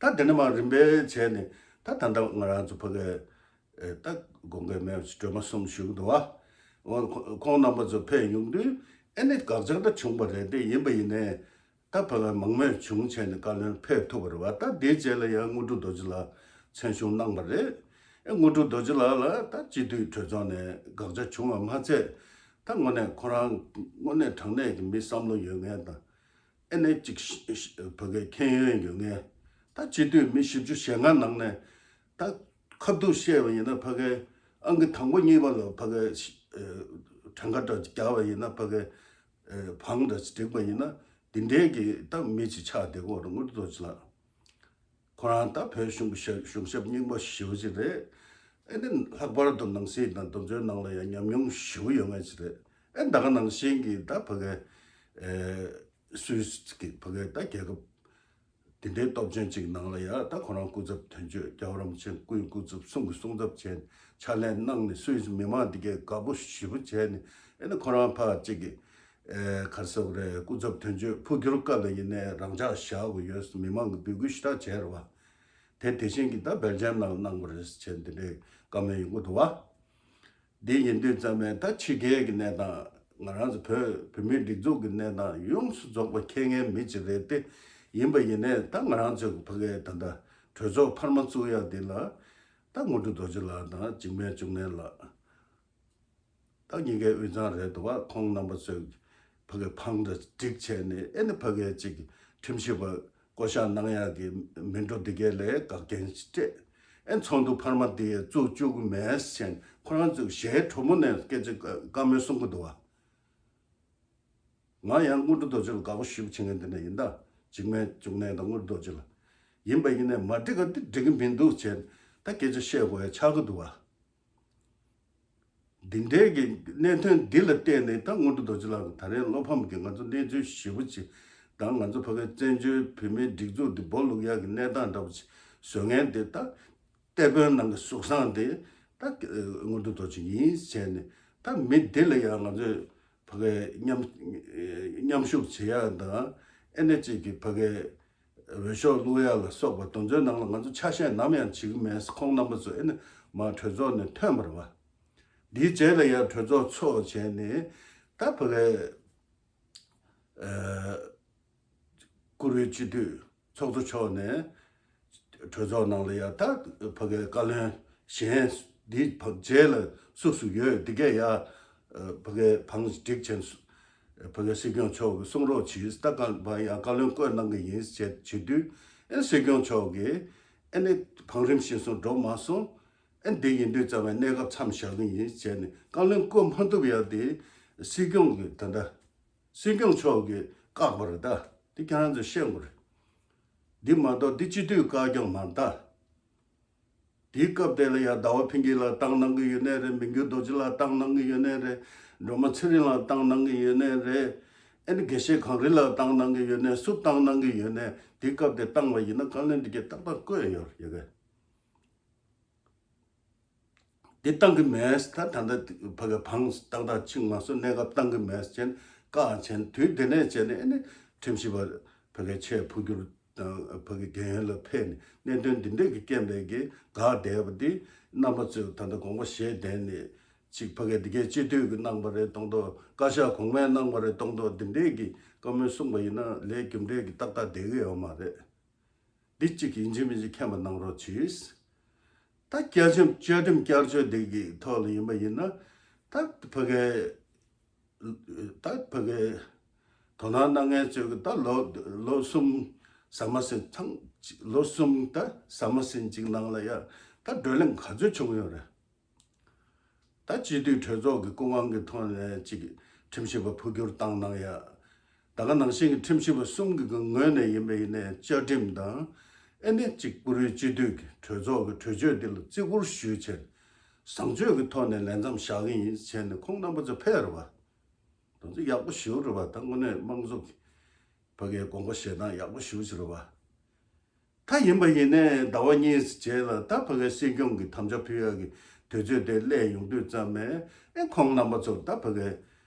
བ། ད་དེ་ནས་མར་རིམ་པས་བྱས་ནས་ད་ད་ལྟ་ང་རང་ཚོ་ཕ་གའི་ཨེ་ད་དགོངས་འགལ་མེད་པ་ཞིག་སྒྲོལ་མ་གསུམ་བཞུགས་འདུག་བ། འོ་ཁོ་ཁོང་རྣམ་པ་ཚོ་ཕེབས་ཡོང་དུས་ཨེ་ནི་དགག་བྱ་ད་བྱུང་བ་རེད། དེ་ཡིན་པ་ཡིན་ནའི་ད་ཕ་གའི་མང་མོས་བྱུང་བྱས་ནས་བཀའ་བློན་ཕེབས་ཐུབ་པ་རེད་བ། ད་དེའི་རྗེས་ལ་ཡང་དངོས་གྲུབ་རྡོ་རྗེ་ལགས་མཚན་གཞུང་གནང་བ་རེད། ཨེ་དངོས་གྲུབ་རྡོ་རྗེ་ལགས་ལ་ད་སྤྱི་འཐུས་གྲོས་ཚོགས་ནས་དགག་བྱ་བྱུང་བ་མ་ཚད། ད་དངོས་གནས་ཁོ་རང་དངོས་གནས་དྲང་གནས་ཀྱི་མི་བསམ་བློ་ཡོད་མཁན་དང་། ཨེ་ནས་གཅིག་ཤ་ཤ་ཕ་གའི་མཁྱེན་ཡོན་ཡོད་མཁན། ད་སྤྱི་འཐུས་མི་བཞི་བཅུ་ཞེ་ལྔ་ནང་ནས་ད་ཁ་ཐུག་བཤད་པ་ཡིན་ན། ཕ་གའི་ཨང་ཀི་དང་པོ་གཉིས་པ་ལ་ཕ་གའི་ཨ་གྲངས་ཀ་འདྲ་རྒྱག་པ་ཡིན་ན། ཕ་གའི་ཨ་བང་འདྲ་བསྒྲིགས་པ་ཡིན་ན། འདི་འདྲའི་གི་ད་མི་གཅིག་ཆགས་བསྡད་ཀྱི་ཡོད་རེད། དངོས་གྲུབ་རྡོ་རྗེ་ལགས། ཁོ་རང་ད་བོད་གཞུང་གི་ཞབས་གཞུང་ཞབས་རྙིང་པ་ཞེ་པོ་ཅིག་རེད། ཨེ་ནི་ལྷག་པར་དུ་ནང་སྲིད་དང་དོན་གཅོད་ནང་ལ་ཡང་ཉམས་མྱོང་ཞེ་པོ་ཡོད་མཁན་ཅིག་རེད། ཨེ་ད་ག་ནང་བཞིན་གྱི་ད་ཕ་གི་ཨེ་སུད་སི་གི་ཕ་གི་ད་རྒྱལ་ཁབ་དེ་འདྲའི་སྟོབས་ཆེན་ཅིག་ནང་ལ་ཡང་ད་ཁོ་རང་སྐུ་ཚབ་དོན་གཅོད། རྒྱལ་བ་རིན་པོ་ཆེ་སྐུའི་སྐུ་ཚབ་གསུང་གི་གསུང་ཚབ་བྱས་ནས་ཕྱག་ལས་གནང་ནས་སུད་སི་མི་མང་འདི་གས་དགའ་པོ་ཞེ་པོ་བྱས་ནས། ཨེ་ནི་ཁོ་རང་ཕར་ཅིག་གི་ཨེ་ག་རེ་ཟེར་དགོས་རེད། སྐུ་ཚབ་དོན་གཅོད་འཕོ་འགྱུར་སྐབས་ལ་ཡིན་ནའི་རང་འཇགས་བཞག་དགོས་ཡོད་ཟེར་མི་མང་གི་འབོད་སྐུལ་ཞེ་དྲག་བྱས་རེད་བ། དེ་དེ་བཞིན་གྱི་ད་བྷེལ་ཇམ་ནང་གནང་བ་རེད་ཟེར་བྱས་འདི་འདྲའི་བཀའ་མོལ་ཡོང་གི་འདུག་བ། འདི་ཡིན་དུས་ཙམ་པས་ད་ཕྱི་རྒྱལ་གྱི་གནས་སྟངས། ང་རང་ཚོ་བོད་བོད་མིའི་སྒྲིག་འཛུགས་ཀྱི་གནས་སྟངས་ཡོངས་སུ་རྫོགས་པ་མཁྱེན་མཁན་མི་ཅིག་རེད་དེ། ཡིན་པ་ཡིན་ནའི་ད་ང་རང་ཚོའི་ཕ་གིའི་ད་ལྟ་གྲོས་ཚོགས་འཕར་མ་བཙུགས་ཡག་འདི་ལ་ད་དངོས་གྲུབ་རྡོ་རྗེ་ལགས་དང་འཇིགས་མེད་འབྱུང་གནས་ལགས། ད་གཉིས་ཀའི་དབུས་གཙང་རེད་འདུག་བ། ཁོང་རྣམ་པ་ཚོས་ཕ་གི་བང་འདྲ་བསྒྲིགས་བྱས་ནས། ཨེ་ནི་ཕ་གིའི་ཅིག་ཁྲིམས་ཞིབ་པ་བསྐོ་གཞག་གནང་ཡག་གི་མི་འགྲོ་འདི་གས་ལས་འགག་རྐྱེན་ཞིག་སྤྲད། ཨེ་ཚོགས་འདུ་འཕར་མ་འདི་བཙུགས་བཅུག་གི་མེད་ཟེར་ཁོ་རང་ཚོས་ཞལ་དྲོན་མོ་ནས་སྐད་ཆ་བཀའ་མོལ་གསུང་གི་འདུག་བ། ང་ཡང་དངོས་གྲུབ་རྡོ་རྗེ་ལ་དགའ་པོ་ཞེ་པོ་བྱེད་མཁན་དེ་འདྲ་ཡིན་ད། འཇིགས་མེད་འབྱུང་གནས་དང་དངོས་གྲུབ་རྡོ་རྗེ་ལགས། ཡིན་པ་ཡིན་ནའི་མ་འགྲིག་ག་འདི་འགྲིག་གི་མི་འདུག་བྱས་ད་སྐད་ཆ་བཤད་དགོས་ཡ་ཆགས་ཀྱི་འདུག་བ། འདི་འདྲའི་གི་གནད་དོན་འདི་ལ་བརྟེན་ནས་ད་དངོས་གྲུབ་རྡོ་རྗེ་ལགས་ཀྱིས་ད་རེས་བློ་ཕམ་གྱི་ང་ཚོ་གནས་ཚུལ་ཞེ་པོ་ཅིག་དང་། ང་ཚོ་ཕ་གི་བཙན་བྱོལ་བོད་མིའི་སྒྲིག་འཛུགས་འདི་སྦོ་ལུག་ཡག་གི་གནས་སྟངས་འདྲ་པོ་ཅིག་བཟོ་མཁན་དེ་ད། གཏེར་དཔོན་ནང་གི་གཟུགས་བཟང་དེ་ད་དངོས་གྲུབ་རྡོ་རྗེ་ཡིན་ཟེར་ནས། ད་མི་འདི་ལ་ཡང་ང་ཚོས་ཕ་གི་མཉམ་མཉམ་ཞུགས་བྱེད་ཡག་དང་། ཨེ་ནི་ཅིག་གི་ཕ་གི་འོས་ཤོག་བླུག་ཡག་ལ་སོགས་པ་དེ་ཚོའི་ནང་ལ་ང་ཚོ་ཆ་ཤས་ནམ་ཡང་བྱེད་ཀྱི་མེད། ཁོང་རྣམ་པ་ཚོ་ཨེ་ནི་མར་གྲོས་ཚོགས་ནས་ཐོན་པ་རེད་བ། འདིའི་རྗེས་ལ་ཡང་གྲོས་ཚོགས་ཚོགས་བྱས་ནས་ད་ཕ་གི་ཨ། བཀུར་འོས་སྤྱི་འཐུས་ཚོགས་གཙོ་མཆོག་ནས་གྲོས་ཚོགས་ནང་ལ་ཡ་ད་ཕ་གའི་བཀའ་བློན་གཞན་འདི་ཕ་རྗེས་ལ་སུ་སུ་ཡོད་འདི་གས་ཡ་ཕ་གའི་བང་སྒྲིག་བྱས། ཕ་གའི་སྲིད་སྐྱོང་མཆོག་གིས་གསུང་རོགས་གྱིས། ད་ག་ལ་ཡ་བཀའ་བློན་བསྐོས་གནང་གི་ཡིན་ཟེར་བྱེད་དུས། ཨེ་སྲིད་སྐྱོང་མཆོག་གིས་ཨེ་ནི་བང་རིམ་བཞིན་སོང་འགྲོ་མ་སོང་། ཨེ་འདི་ཡིན་དུས་ཙམ་པའི་གནས་སྐབས་མཚམས་བཞག་གི་ཡིན་ཟེར་ནས་བཀའ་བློན་བསྐོ་མ་ཐུབ་ཡ་དེ་སྲིད་སྐྱོང་གིས་ད་ལྟ། སྲིད་སྐྱོང་མཆོག་གིས་བཀག་པ་རེད་ད། འདི་ཁྱེད་རང་ཚོས་ཤེས་དགོས་རེད། འདི་མ་གཏོགས་འདི་སྤྱི་འཐུས་བཀག་རྐྱང་མ་རེད་ད། དེའི་སྐབས་དེ་ལ་ཡང་ཟླ་བ་ཕུན་སྐྱིད་ལགས་བཏང་གནང་གི་ཡོད་ནའི་རེད། མི་འགྱུར་རྡོ་རྗེ་ལགས་བཏང་གནང་གི་ཡོད་ནའི་རེད། སྒྲོལ་མ་ཚེ་རིང་ལགས་བཏང་གནང་གི་ཡོད་ནའི་རེད། ཨེ་ནི་དགེ་བཤེས་གངས་རི་ལགས་བཏང་གནང་གི་ཡོད་ནའི། སུ་བཏང་གནང་གི་ཡོད་ནའི་དེའི་སྐབས་དེ་བཏང་བ་ཡིན་ན་བཀའ་བློན་འདི་གས་ཏག་ཏག་བསྐོས་ཡོད་རེད་ཡ་གི། འདི་བཏང་གི་མེད། ད་ད་ལྟ་ཕ་གི་བང་ཏག་ཏག་ཕྱིན་མ་སོང་། གནས་སྐབས་བཏང་གི་མེད་ཟེར་བཀག་བྱས། དུས་དེ་ནས་བྱས་ནས་ཨེ་ནི་ཁྲིམས་ཞིབ་པ་ཕ་གི་ཆེས་འཕོ་འགྱུར་དང་ཕ་གི་རྒན་ཡོལ་ལ་ཕེབས་ནས་གནད་དོན་འདི་འདྲས་ཀྱི་རྐྱེན་པས་ཀྱི་འགག་བསྡད་པ་འདི། རྣམ་པ་ཚོས་ད་ལྟ་དགོངས་པ་བཞེས་བསྡད་ནས་ཅིག་ཕ་གི་འདི་གའི་སྤྱི་འཐུས་ཀྱིས་གནང་པ་རེད་མཐོང་དོ། བཀའ་ཤག་གོང་མས་གནང་པ་རེད་མཐོང་དོ། འདི་འདྲས་ཀྱི་བཀའ་མོལ་གསུངས་པ་ཡིན་ན་ལས་རྒྱུ་འབྲས་ཀྱི་ཏག་ཏག་བསྡད་ཀྱི་ཡོད་མ་རེད། འདི་གཅིག་ཡིན་གཅིག་མིན་གཅིག་མཁྱེན་པ་གནང་རོགས་གྱིས། ད་བཅའ་ཁྲིམས་བཅའ་ཁྲིམས་བསྐྱར་བཅོས་འདི་གི་ཐོག་ལ་ཡིན་པ་ཡིན་ན། ད་ཕ་གའི་ད་ཕ་གའི་དོ་སྣང་གནང་མཁན་ཚོས་ཀྱི་ད་ལོ་ལོ་གསུམ་ཟ་མ་ཟིན་ཚང་། ལོ་གསུམ་ད་ཟ་མ་ཟིན་གཅིག་ནང་ལ་ཡ་ད་བགྲོ་གླེང་ག་ཚོད་བྱུང་ཡོད་རེད། ད་སྤྱི་འཐུས་གྲོས་ཚོགས་ཀྱི་སྐུ་དབང་གི་ཐོག་ནས་ཅིག་ཁྲིམས་ཞིབ་པ་འཕོ་འགྱུར་བཏང་གནང་ཡ། ད་ག་ནང་བཞིན་གྱི་ཁྲིམས་ཞིབ་པ་གསུམ་གྱི་ངོས་ནས་ཡིན་པ་ཡིན་ནའི་བཅའ་ཁྲིམས་དང་། ཨེ་ནི་ཅིག་བཀུར་འོས་སྤྱི་འཐུས་ཀྱི་གྲོས་ཚོགས་ཀྱི་གྲོས་ཆོད་འདི་ལ་བརྩི་བཀུར་ཞུས་བྱས། བཟང་སྤྱོད་ཀྱི་ཐོག་ནས་ལས་མཚམས་བཞག་གི་ཡིན་བྱས་ནས་ཁོང་རྣམ་པ་ཚོ་ཕེབས་རེད་བ། དེ་ཚོ་ཡག་པོ་ཞེ་པོ་རེད་བ། ད་དངོས་གནས་དམངས་གཙོ་གི་ཕ་གའི་དགོངས་པ་བཞེས་སྟངས་ཡག་པོ་ཞེ་པོ་ཅིག་རེད་བ། ད་ཡིན་པ་ཡིན་ནའི་ཟླ་བ་གཉིས་རྗེས་ལ་ད་ཕ་གའི་སྲིད་སྐྱོང་གི་དམ་བཅའ་ཕུལ་ཡག་གི་དུས་ཚོད་དེ་སླེབས་ཡོང་དུས་ཙམ་ནས། ཨེ་ཁོང་རྣམ་པ་ཚོ་ད་ཕ་གའི་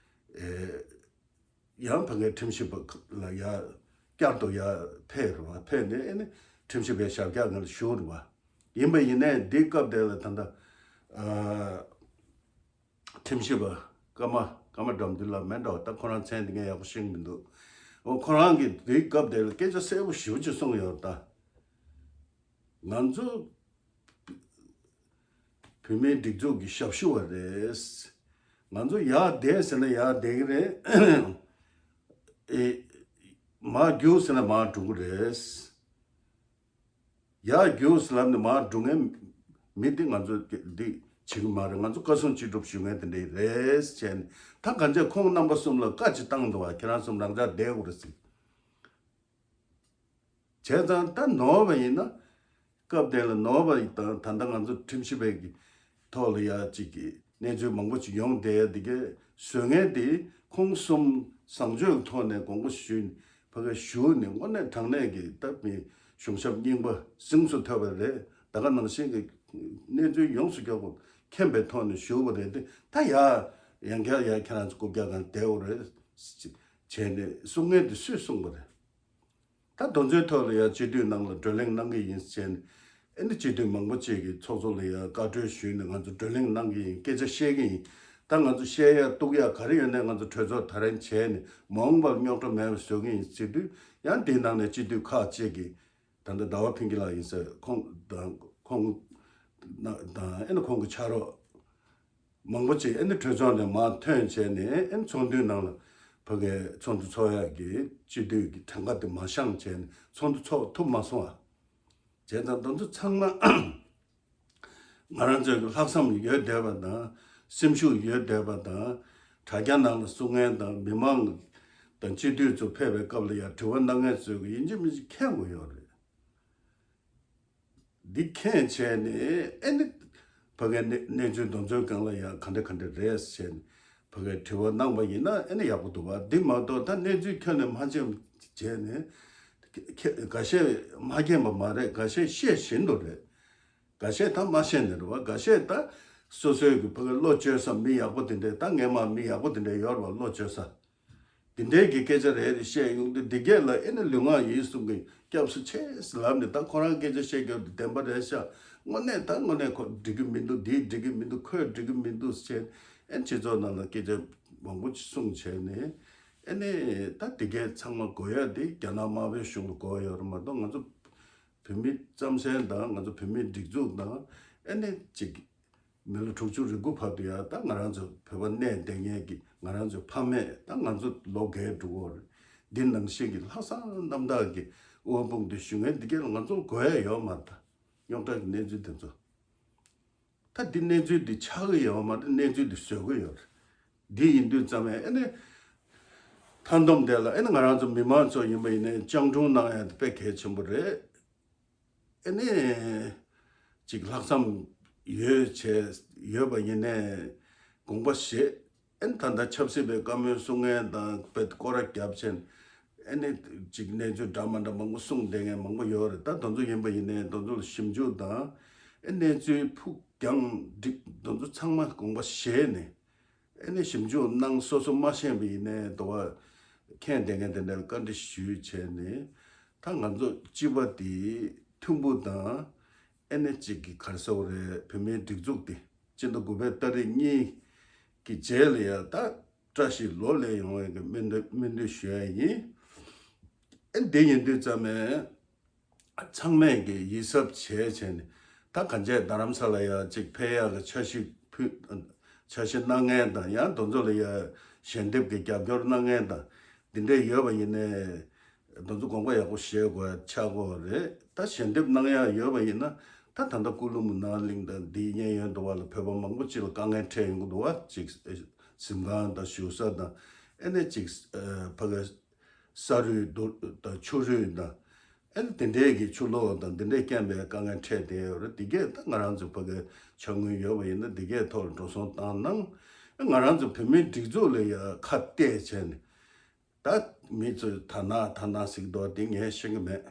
ཨེ་ཡང་ཕ་གའི་ཁྲིམས་ཞིབ་པ་ལ་ཡ་བསྐྱར་དུ་ཡ་ཕེབས་རེད་བ། ཕེབས་ནས་ཨེ་ནི་ཁྲིམས་ཞིབ་པའི་ཞབས་བཀྱག་ངར་ཞུ་རེད་བ། ཡིན་པ་ཡིན་ནའི་འདི་སྐབས་དེ་ལ་ད་ལྟ་ཨ། ཁྲིམས་ཞིབ་པ་ཀརྨ་ཀརྨ་དགྲ་འདུལ་ལགས་མེད་འགྲོ། ད་ཁོ་རང་མཚན་དེ་ངས་ཡག་པོ་ཤེས་ཀྱི་མི་འདུག། འོ་ཁོ་རང་གིས་དེའི་སྐབས་དེར་སྐད་ཆ་གསལ་པོ་ཞེ་པོ་ཅིག་གསུངས་ཡོད་ད། ང་ཚོ་བོད་མིའི་སྒྲིག་འཛུགས་ཀྱི་ཞབས་ཞུ་བ་རེད། ང་ཚོ་ཡར་བསྡད་ཟེར་ན་ཡར་བསྡད་ཀྱི་རེད། ཨེ་མར་རྒྱུགས་ཟེར་ན་མར་འགྲོ་གི་རེད། ཡར་རྒྱུགས་ལབ་ནས་མར་འགྲོ་མཁན་མི་འདི་ང་ཚོ་འདི་བྱེད་ཀྱི་མ་རེད། ང་ཚོ་བཀའ་གསུང་ཅི་སྒྲུབ་ཞུ་མཁན་དེ་འདྲ་རེད་ཟེར་ནས། ད་གང་ཅི་ཁོང་རྣམ་པ་གསུམ་ལ་བཀའ་ཅིག་བཏང་འདུག་བ། ཁྱེད་རང་གསུམ་རང་འཇགས་བསྡད་དགོས་རེད་ཟེར། བྱས་ཙང་ད་ནོར་བ་ཡིན་ན་ སྐབས་དེ་ལ་ནོར་བ་དང་ད་ལྟ་ང་ཚོ་ཁྲིམས་ཞིབ་པའི་གི་ཐོག་ལ་ཡ་གཅིག་གི་གནས་ཚུལ་མང་པོ་ཅིག་ཡོང་བསྡད་ཡ་དེ་གའི་བཟོ་མཁན་དེ་ཁོང་གསུམ་བཟང་སྤྱོད་ཐོག་ནས་དགོངས་པ་ཞུས་ནས་ཕ་གི་ཞུ་ནས་དངོས་གནས་དྲང་གནས་ཀྱི་ད་མི་གཞུང་ཞབས་རྙིང་པ་གཟེངས་སུ་ཐོན་པ་རེད། ད་ག་ནང་བཞིན་གྱི་གནས་ཚུལ་ཡོངས་སུ་རྫོགས་པ་མཁྱེན་པའི་ཐོག་ནས་ཞུ་བ་རེད་དེ། ད་ཡ་ཡང་བསྐྱར་ཡ་ཁྱེད་རང་ཚོ་རྐུབ་བཀྱག་སྒང་བསྡད་ཡོད་རེད་བྱས་ནས་གསུང་མཁན་དེ་སུས་གསུངས་པ་རེད། ད་དེ་ཚོའི་ཐོག་ལ་ཡང་སྤྱི་འཐུས་ནང་ལ་བགྲོ་གླེང་གནང་གི་ཡིན་ཟེར་ནས། ཨེ་ནི་སྤྱི་འཐུས་མང་པོ་ཅིག་གིས་ཚོགས་གཙོ་ལ་ཡང་བཀའ་འཁྲོལ་ཞུས་ནས་ང་ཚོ་བགྲོ་གླེང་གནང་གི་ཡིན། སྐད་ཆ་བཤད་ཀྱི་ཡིན། ད་ང་ཚོ་བཤད་ཡ་གཏུག་ཡ་ག་རེ་ཡོད་ནའི་ང་ཚོ་གྲོས་ཚོགས་དེ་རིང་བྱས་ནས་མ་འོངས་པར་རྙོག་དྲ་མེད་པ་བཟོ་གི་ཡིན་ཟེར་དུས། ཡང་དེའི་ནང་ནས་སྤྱི་འཐུས་ཁག་ཅིག་གིས། ད་ལྟ་ཟླ་བ་ཕུན་སྐྱིད་ལགས་ཡིན་ཟེར། ཁོང་དང་ཁོང་དང་ཨེ་ནི་ཁོང་གི་ཕྱག་རོགས་མང་པོ་ཅིག་ཨེ་ནི་གྲོས་ཚོགས་ནས་མར་ཐོན་བྱས་ནས། ཨེ་ནི་ཚོགས་འདུའི་ནང་ལ་ཕ་གིའི་ཚོགས་འདུ་ཚོགས་ཡག་གི་སྤྱི་འཐུས་ཀྱི་གྲངས་ཀ་དེ་མ་བཞེངས་བྱས་ནས་ཚོགས་འདུ་ཚོགས་ཐུབ་མ་སོང་བ། བྱས་ཙང་དེ་ཚོ་ཚང་མ་ང་རང་ཚོའི་ལྷག་བསམ་ཡོད་བསྡད་པ་དང་། སེམས་ཤུགས་ཡོད་བསྡད་པ་དང་། དྲ་རྒྱ་ནང་ལ་གསུང་མཁན་དང་མི་མང་དང་སྤྱི་འཐུས་ཚོ་ཕེབས་པའི་སྐབས་ལ་ཡང་དྲི་བ་གནང་མཁན་ཚོས་ཡིན་གཅིག་མིན་གཅིག་མཁྱེན་དགོས་ཡོད་རེད། འདི་མཁྱེན་བྱས་ནས་ཨེ་ནི་ཕ་གིའི་གནས་གནས་ཚུལ་དེ་ཚོའི་སྒང་ལ་ཡང་ག་འདྲ་ག་འདྲ་རེད་ཟེར་ནས་ཕ་གིར་དྲི་བ་གནང་པ་ཡིན་ན་ཨེ་ནི་ཡག་པོ་འདུག་བ། འདི་མ་གཏོགས་ད་གནས་ཚུལ་ཁྱོན་ནས་མ་མཁྱེན་བྱས་ནས། ཁྱེད་འགའ་ཤས་མ་མཁྱེན་པ་མ་རེད། འགའ་ཤས་ཤེས་བཞིན་དུ་རེད། འགའ་ཤས་ད་མ་ཤེས་ནས་རེད་བ། འགའ་ཤས་ད་སོ་སོའི་གི་ཕ་གིར་བློ་བཅོལ་ས་མི་ཡག་པོ་དེ་འདྲས། ད་སྔས་མ་མི་ཡག་པོ་དེ་འདྲས་ཡོད་རེད་བ། བློ་བཅོལ་ས། དེ་འདྲའི་གི་སྐད་ཆ་རེ་རེ་བཤད་ཡོང་དུས། འདི་གས་ལ་ཨེ་ནི་ལུས་ངག་ཡིད་གསུམ་གྱི་སྐྱབས་སུ་མཆི་ཟེར་ལབ་ནས། ད་ཁོ་རང་སྐད་ཆ་བཤད་རྒྱུ་དེ་བདེན་པ་རེད་ཤག། དངོས་གནས་ད་དངོས་གནས་ཁོ་འགྲིག་གི་མི་འདུག། འདི་འགྲིག་གི་མི་འདུག། ཁོས་འགྲིག་གི་མི་འདུག་ཟེར། ཨེ་ནི་སྤྱི་ཚོགས་ནང་ལ་སྐད་ཆ་མང་པོ་ཅིག་གསུངས་བྱས་ནས། ཨེ་ནི་ད་འདི་གས་ཚང་མ་དགོས་ཡ་དེ་རྒྱ་ནག་དམར་པོའི་གཞུང་ལ་དགོས་ཡ་ཡོད་རེད་མ་གཏོགས། ང་ཚོ་བོད་མི་རྩམ་ཟན་དང་ང་ཚོ་བོད་མིའི་སྒྲིག་འཛུགས་དང་། ཨེ་ནི་ཅིག་མི་ལོ་དྲུག་ཅུ་རེ་དགུ་བར་དུ་ཡང་ད་ང་རང་ཚོ་བོད་པ་གནས་བསྡད་མཁན་གྱི་ང་རང་ཚོའི་ཕ་མེས། ད་ང་ཚོ་ལོ་རྒས་འགྲོ་གི་ཡོད་རེད། འདི་ནང་བཞིན་གྱི་ལྷག་བསམ་རྣམ་དག་གི་དབུ་འཕང་དུ་བཞུགས་མཁན་འདི་གས་ལ་ང་ཚོར་དགོས་ཡ་ཡོད་མ་རེད། ད་རྙོག་དྲ་གི་གནས་ཚུལ་དེ་ཚོ། ད་འདི་གནས་ཚུལ་འདི་ཆགས་ཀྱི་ཡོད་མ་རེད། གནས་ཚུལ་འདི་བཟོ་གི་ཡོད་རེད། འདི་ཡིན་དུས་ཙམ་ཡང་ཨེ་ནི་མཐའ་སྡོམ་དེ་ལ་ཨེ་ནི་ང་རང་ཚོ་མི་མང་ཚོ་ཡིན་པ་ཡིན་ནའི་སྤྱང་གྲུང་གནང་ཡ་དེ་དཔེ་གལ་ཆེན་པོ་རེད། ཨེ་ནི་ཅིག་ལྷག་བསམ་ཡོད་བྱས་ཡོད་པ་ཡིན་ནའི་དགོངས་པ་བཞེས། ཨེ་ནི་ད་ལྟ་ཆབ་སྲིད་པའི་བཀའ་མོལ་གསུང་མཁན་དང་དཔེ་སྐོར་ར་རྒྱབ་བྱས། ཨེ་ནི་ཅིག་གནས་ཚུལ་འདྲ་མ་འདྲ་མང་པོ་གསུངས་བསྡད་མཁན་མང་པོ་ཡོད་རེད། ད་དེ་ཚོ་ཡིན་པ་ཡིན་ནའི་དེ་ཚོ་ལ་ཞིབ་འཇུག་དང་། ཨེ་གནས་ཚུལ་ཕུགས་རྒྱང་འགྲིག་དེ་ཚོ་ཚང་མ་དགོངས་པ་བཞེས་ནས། ཨེ་ནི་ཞིབ་འཇུག་གནང་། སོ་སོ་མ་ཤེས་པ་ཡིན་ནའི་དོ་བ་མཁྱེན་བསྡད་མཁན་དེ་འདྲ་བཀའ་འདྲི་ཞུས་བྱས་ནས། ད་ང་ཚོ་སྤྱི་པ་དེ་མཐུན་པོ་དང་། ཨེ་ནི་གཅིག་གི་ག་རེ་ཟེར་དགོས་རེད། བོད་མིའི་སྒྲིག་འཛུགས་དེ་སྤྱི་ཟླ་དགུ་པའི་ཏ་རིག་གཉིས་ཀྱི་རྗེས་ལ་ཡ་ད་བཀྲ་ཤིས་ལོ་ལེགས་ཡོང་བའི་གི་སྨོན་འདུན་སྨོན་འདུན་ཞུ་ཡ་ཡིན། ཨེ་འདི་ཡིན་དུས་ཙམ་ནས། ཚང་མས་ཀྱི་ཡིད་གཟབ་བྱས་བྱས་ནས། ད་གང་བྱས་རྡ་རམ་ས་ལ་ཡ་གཅིག་ཕེབས་ཡག་གི་འཆར་གཞི་ཕུལ། འཆར་གཞི་གནང་མཁན་དང་། ཡང་དེ་ཚོ་ལ་ཡ་ཞལ་འདེབས་ཀྱི་རྒྱབ་སྐྱོར་གནང་མཁན་དང་འདི་འདྲས་ཡོད་པ་ཡིན་ནའི། དེ་ཚོ་དགོངས་པ་ཡག་པོ་བཞེས་དགོས་ཆགས་ཀྱི་ཡོད་རེད། ད་ཞལ་འདེབས་གནང་ཡག་ཡོད་པ་ཡིན་ན། ད་ད་ལྟ་ཀུ་ལུ་མུ་ནང་གླིང་དང་འདིའི་གཡས་གཡོན་དུ་བ་ལ་བོད་པ་མང་པོ་ཅིག་ལ་དཀའ་ངལ་འཕྲད་ཡོང་གི་འདུག་བ། ཅིག་གཟིམ་ཁང་དང་བཞུགས་ས་དང་། ཨེ་ནས་ཅིག་ཕ་གི་ས་རུད་རྡོ་དང་ཆུ་རུད་དང་། ཨེ་ནས་དེ་འདྲའི་གི་ཆུ་ལོག་དང་དེ་འདྲའི་རྐྱེན་པས་དཀའ་ངལ་འཕྲད་བསྡད་ཡོད་རེད། དེ་གས་ད་ང་རང་ཚོ་ཕ་གི་ཕྱག་དངུལ་ཡོད་པ་ཡིན་ན་དེ་གས་ཐོག་ལ་འགྲོ་སོང་བཏང་གནང་། ང་རང་ཚོ་བོད་མིའི་སྒྲིག་འཛུགས་ལ་ཡ་ཁ་གཏད་བྱས་ནས། ད་མི་ཚོས་ད་ན་ད་ན་ཟེར་གི་འདུག་བ། དེ་ངས་ཤེས་ཀྱི་མེད།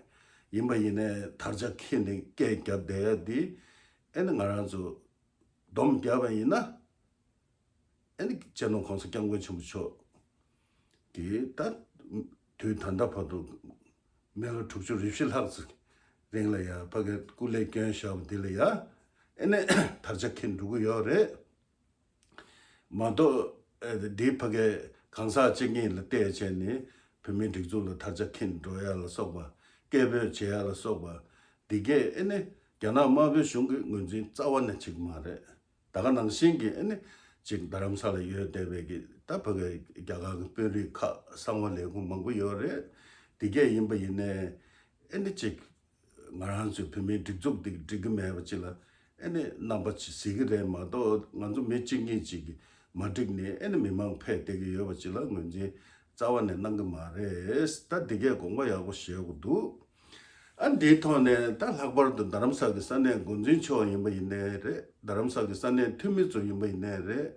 ཡིན་པ་ཡིན་ནའི་དར་ཆ་འཁྱེར་ནས་སྐད་རྒྱབ་བསྡད་ཡ་འདི། ཨེ་ནི་ང་རང་ཚོ་སྡོམ་བརྒྱབ་པ་ཡིན་ན། ཨེ་ནི་སྤྱི་ནོར་༸གོང་ས་༸སྐྱབས་མགོན་ཆེན་པོ་མཆོག་གིས་ད་དུས་ད་ལྟ་བར་དུ་མི་ལོ་དྲུག་ཅུ་རེ་བཞི་ལྷག་ཙམ་རིང་ལ་ཡ་ཕ་གིར་སྐུ་ལས་བསྐྱོན་བཞག་པ་འདི་ལ་ཡ། ཨེ་ནི་དར་ཆ་འཁྱེར་འགྲོ་གི་ཡོད་རེད། མ་གཏོགས་ཨེ་འདི་ཕ་གིའི་གང་ཟག་གཅིག་གཉིས་ལ་བལྟས་བྱས་ནས་བོད་མིའི་སྒྲིག་འཛུགས་ལ་དར་ཆ་འཁྱེར་འགྲོ་ཡ་ལ་སོགས་པ། སྐད་འབོད་བྱེད་ཡ་ལ་སོགས་པ། འདི་གས་ཨེ་ནི་རྒྱ་ནག་དམར་པོའི་གཞུང་གིས་ངོས་འཛིན་རྩ་བ་ནས་བྱེད་ཀྱི་མ་རེད། ད་ག་ནང་བཞིན་གྱི་ཨེ་ནི་ཅིག་རྡ་རམ་ས་ལ་ཡོད་བསྡད་པའི་གི་ད་ཕ་གི་རྒྱ་གར་གྱི་དཔོན་རིགས་ཁག་གསང་བ་ལས་ཁུངས་མང་པོ་ཡོད་རེད། འདི་གས་ཡིན་པ་ཡིན་ནའི་ཨེ་ནི་ཅིག་ང་རང་ཚོའི་བོད་མིའི་སྒྲིག་འཛུགས་འདི་འགྲིག་གི་མེད་པ་ཅིག་ལ་ཨེ་ནི་རྣམ་པ་ཅིག་གཟིགས་ཀྱི་རེད་མ་གཏོགས། ང་ཚོ་མི་གཅིག་གཉིས་ཅིག་གིས་མ་འགྲིག་ནས་ཨེ་ནི་མི་མང་ཕེབས་བསྡད་ཀྱི་ཡོད་པ་ཅིག་ལ་ངོས་འཛིན་རྩ་བ་ནས་གནང་གི་མ་རེད། ད་འདི་གས་དགོངས་པ་ཡག་པོ་བཞེས་དགོས་འདུག། ཨ་འདིའི་ཐོག་ནས་ད་ལྷག་པར་དུ་རྡ་རམ་ས་གི་ས་གནས་འགོ་འཛིན་མཆོག་ཡིན་པ་ཡིན་ནའི་རེད། རྡ་རམ་ས་གི་ས་གནས་འཐུས་མི་ཚོ་ཡིན་པ་ཡིན་ནའི་རེད།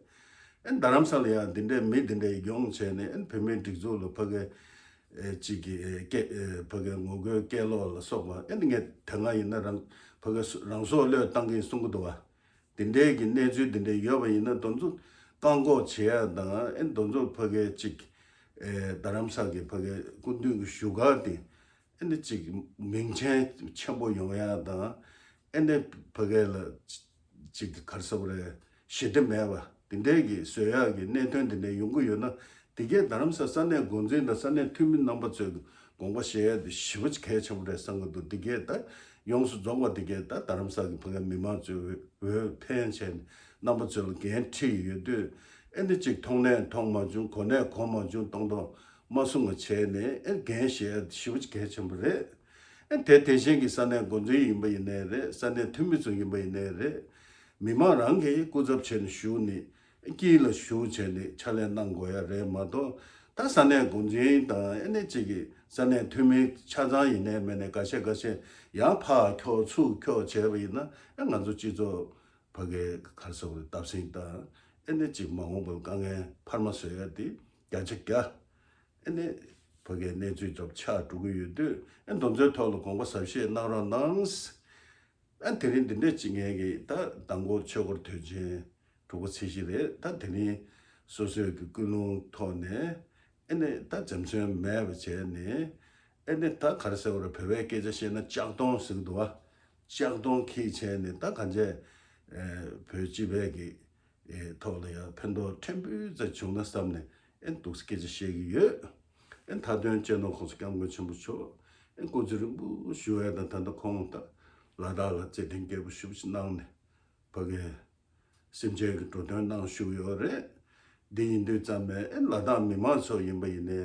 ཨ་རྡ་རམ་ས་ལ་ཡང་འདི་འདྲའི་མི་འདི་འདྲའི་ཡོང་བྱས་ནས་ཨ་བོད་མིའི་སྒྲིག་འཛུགས་ལ་ཕ་གི་ཨེ་གཅིག་གི་ཨེ་སྐད་ཨེ་ཕ་གི་ངོ་རྒོལ་སྐད་ལོག་ལ་སོགས་པ་ཨ་ནི་ངས་དེ་སྔ་ཡིན་ན་རང་ཕ་གི་རང་སྲོག་བློས་བཏང་གི་ཡིན་གསུང་གི་འདུག་བ། དེ་འདྲའི་གི་གནས་ཚུལ་དེ་འདྲའི་ཡོད་པ་ཡིན་ན་དེ་ཚོ་བཀག་འགོག་བྱེད་ཡ་དང་ཨེ་དེ་ཚོ་ཕ་གི་གཅིག་ཨེ་རྡ་རམ་ས་གི་ཕ་གི་སྐུ་མདུན་གྱི་བཞུགས་སྒར་དེ་ཨེ་ནི་གཅིག་མིང་ཆེན་ཆེན་པོ་ཡོང་ཡ་དང་ཨེ་ནི་ཕ་གི་ལ་གཅིག་གི་ག་རེ་ཟེར་དགོས་རེད། ཞི་བདེ་མེད་པ་དེ་འདྲའི་གི་བཟོ་ཡག་གི་གནད་དོན་དེ་འདྲའི་ཡོང་གི་ཡོད་ན། དེ་གས་རྡ་རམ་ས་ས་གནས་འགོ་འཛིན་དང་ས་གནས་འཐུས་མི་རྣམ་པ་ཚོས་དགོངས་པ་བཞེས་ཡ་དེ་ཞེ་པོ་ཅིག་གལ་ཆེན་པོ་རེད་བསམ་གི་འདུག་དེ་གས་ད་ཡོངས་སུ་རྫོགས་པ་དེ་གས་ད་རྡ་རམ་ས་གི་ཕ་གི་མི་མང་ཚོས་འོས་འོས་འཕེན་བྱས་ནས་རྣམ་པ་ཚོ་ལ་འགན་འཁྲི་ཡི་ཡོད་དུས་ཨེ་འདི་ཅིག་མཐོང་ནས་མཐོང་མ་བྱུང་། གོ་ནས་གོ་མ་བྱུང་། གཏོང་གཏོང་མ་གསུང་བ་བྱས་ནས་ཨེ་འགན་བཞེས་ཡ་དེ་ཞེ་པོ་ཅིག་གལ་ཆེན་པོ་རེད། ཨེ་དེ་དེ་བཞིན་གྱི་ས་གནས་འགོ་འཛིན་ཡིན་པ་ཡིན་ནའི་རེད། ས་གནས་འཐུས་མི་ཚོ་ཡིན་པ་ཡིན་ནའི་རེད། མི་མང་རང་གིས་སྐུ་ཚབ་བྱས་ནས་ཞུགས་ནས་དཀྱིལ་ལ་ཞུགས་བྱས་ནས་ཕྱག་ལས་གནང་དགོས་ཡ་རེད་མ་གཏོགས། ད་ས་གནས་འགོ་འཛིན་དང་ཨེ་ནས་གཅིག་གི་ས་གནས་འཐུས་མི་ཆ་ཚང་ཡིན་ནའི་མེད་ནའི་འགའ་ཤས་འགའ་ཤས་ཡང་ཕར་འཁྱོག་ཚུར་འཁྱོག་བྱས་པ་ཡིན་ན་ཨེ་ང་ཚོ་སྤྱི་ཚོགས་ཕ་གའི་ག་རེ་ཟེར་དགོས་རེད། བརྡབ་གསིག་དང་ཨེ་ནས་གཅིག་མ་འོངས་པར་དཀའ་ངལ་འཕར་མ་བཟོ་ཡ་དེ་བརྒྱ་ཆ་བརྒྱ། ཨེ་ནས་ཕ་གའི་གནས་ཚུལ་ཚབས་ཆགས་འགྲོ་གི་ཡོད་དུས་ཨེ་དེ་ཚོའི་ཐོག་ལ་དགོངས་པ་ཟབ་བཞེས་གནང་རོགས་གནང་། ཨ་དེ་རིང་འདི་འདྲས་ཅིག་ངས་ཀྱི་ད་མདང་དགོང་ཆོས་འཁོར་དུས་ཆེན་དྲུག་པ་ཚེས་བཞི་རེད། ད་དེ་རིང་སོ་སོའི་གི་ཀུན་སློང་ཐོག་ནས་ཨེ་ནས་ད་འཛེམ་ཟོན་མེད་པ་བྱས་ནས་ཨེ་ནས་ད་ག་རེ་ཟེར་བ་རེད། བོད་པའི་སྐད་ཆ་བཤད་ན་ལྕགས་གདོང་ཟེར་གི་འདུག་བ། ལྕགས་གདོང་འཁྱེར་བྱས་ནས་ད་གང་བྱས་བོད་སྤྱི་པའི་གི་ཐོག་ལ་ཡང་ཕན་ཐོགས་ཕྲན་བུ་ཙམ་བྱུང་ན་བསམ་ནས་ཨེ་འདུག་སྐད་ཆ་བཤད་ཀྱི་ཡོད། ཨེ་མཐའ་དོན་སྤྱི་ནོར་༸གོང་ས་༸སྐྱབས་མགོན་ཆེན་པོ་མཆོག་ཨེ་སྐུ་ཚེ་རིང་པོ་བཞུགས་ཡ་དང་ད་ལྟ་ཁོང་ད་ལ་དྭགས་ལ་མཛད་འཕྲིན་རྒྱས་པོ་ཞེ་པོ་ཅིག་གནང་ནས་ཕ་གིའི་སེམས་ཅན་གྱི་འགྲོ་དོན་གནང་བཞུགས་ཡོད་རེད། འདི་ཡིན་དུས་ཙམ་པས་ཨེ་ལ་དྭགས་མི་མང་ཚོ་ཡིན་པ་ཡིན་ནའི་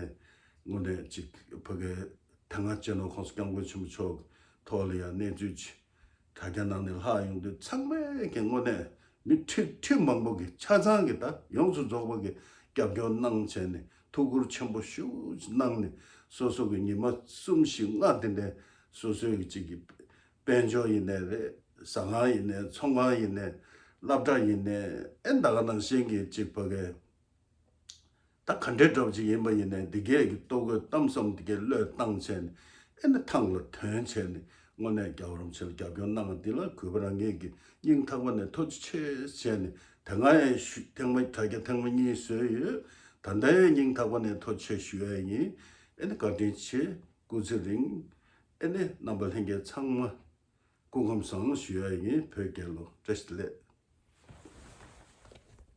དངོས་གནས་ཅིག་ཕ་གིའི་ད་སྔ་སྤྱི་ནོར་༸གོང་ས་༸སྐྱབས་མགོན་ཆེན་པོ་མཆོག་གི་ཐོག་ལ་ཡང་གནས་ཚུལ་ཅིག་དྲ་རྒྱ་ནང་ནས་ལྷག་ཡོང་དུས་ཚང་མས་ཀྱི་དངོས་གནས་མི་ཁྲི་ཁྲི་མང་པོ་གི་ཆ་ཚང་གི་ད་ཡོངས་སུ་རྫོགས་པ་གི་རྒྱབ་སྐྱོར་གནང་བྱས་ནས་ཐུགས་ཁུར་ཆེན་པོ་ཞེ་པོ་ཅིག་གནང་ནས་སོ་སོ་གི་ཉི་མ་གསུམ་བཞི་ལྔ་དེ་འདྲའི་སོ་སོའི་གི་ཅིག་གི་དཔལ་འབྱོར་ཡིན་ནའི་རེད། ཟ་ཁང་ཡིན་ནའི་ཚོང་ཁང་ཡིན་ནའི་སློབ་གྲྭ་ཡིན་ནའི་ཨེ་ད་ག་ནང་བཞིན་གྱི་ཅིག་ཕ་གི་ད་ག་འདྲའི་འདྲ་པོ་ཅིག་ཡིན་པ་ཡིན་ནའི་འདི་གས་ཀྱི་ལྟོ་གོས་གཏམ་གསུམ་འདི་གས་བློས་བཏང་བྱས་ནས་ཨེ་ནི་ཐང་ལ་ཐོན་བྱས་ནས་དངོས་གནས་རྒྱལ་བ་རིན་པོ་ཆེ་ལ་རྒྱབ་སྐྱོར་གནང་བ་འདི་ལ་གུས་པ་རང་ངེད་ཀྱི་སྙིང་ཐག་པ་ནས་ཐུགས་རྗེ་ཆེ་བྱས་ནས་དེ་སྔ་ཡང་ཞུ་ཐེངས་མ་དྲ་རྒྱ་ཐེངས་མ་གཉིས་བཟོས་ཡོད། ད་ལྟ་ཡང་སྙིང་ཐག་པ་ནས་ཐུགས་རྗེ་ཆེ་ཞུ་ཡ་ཡིན། ཨེ་ནི་བཀའ་དྲིན་ཆེ། སྐུ་ཚེ་རིང་། ཨེ་ནི་རྣམ་པ་ལྷན་རྒྱས་ཚང་མ་སྐུ་ཁམས་བཟང་ཞུ་ཡ་ཡིན། བོད་རྒྱལ་ལོ། བཀྲ་ཤིས་བདེ་ལེགས།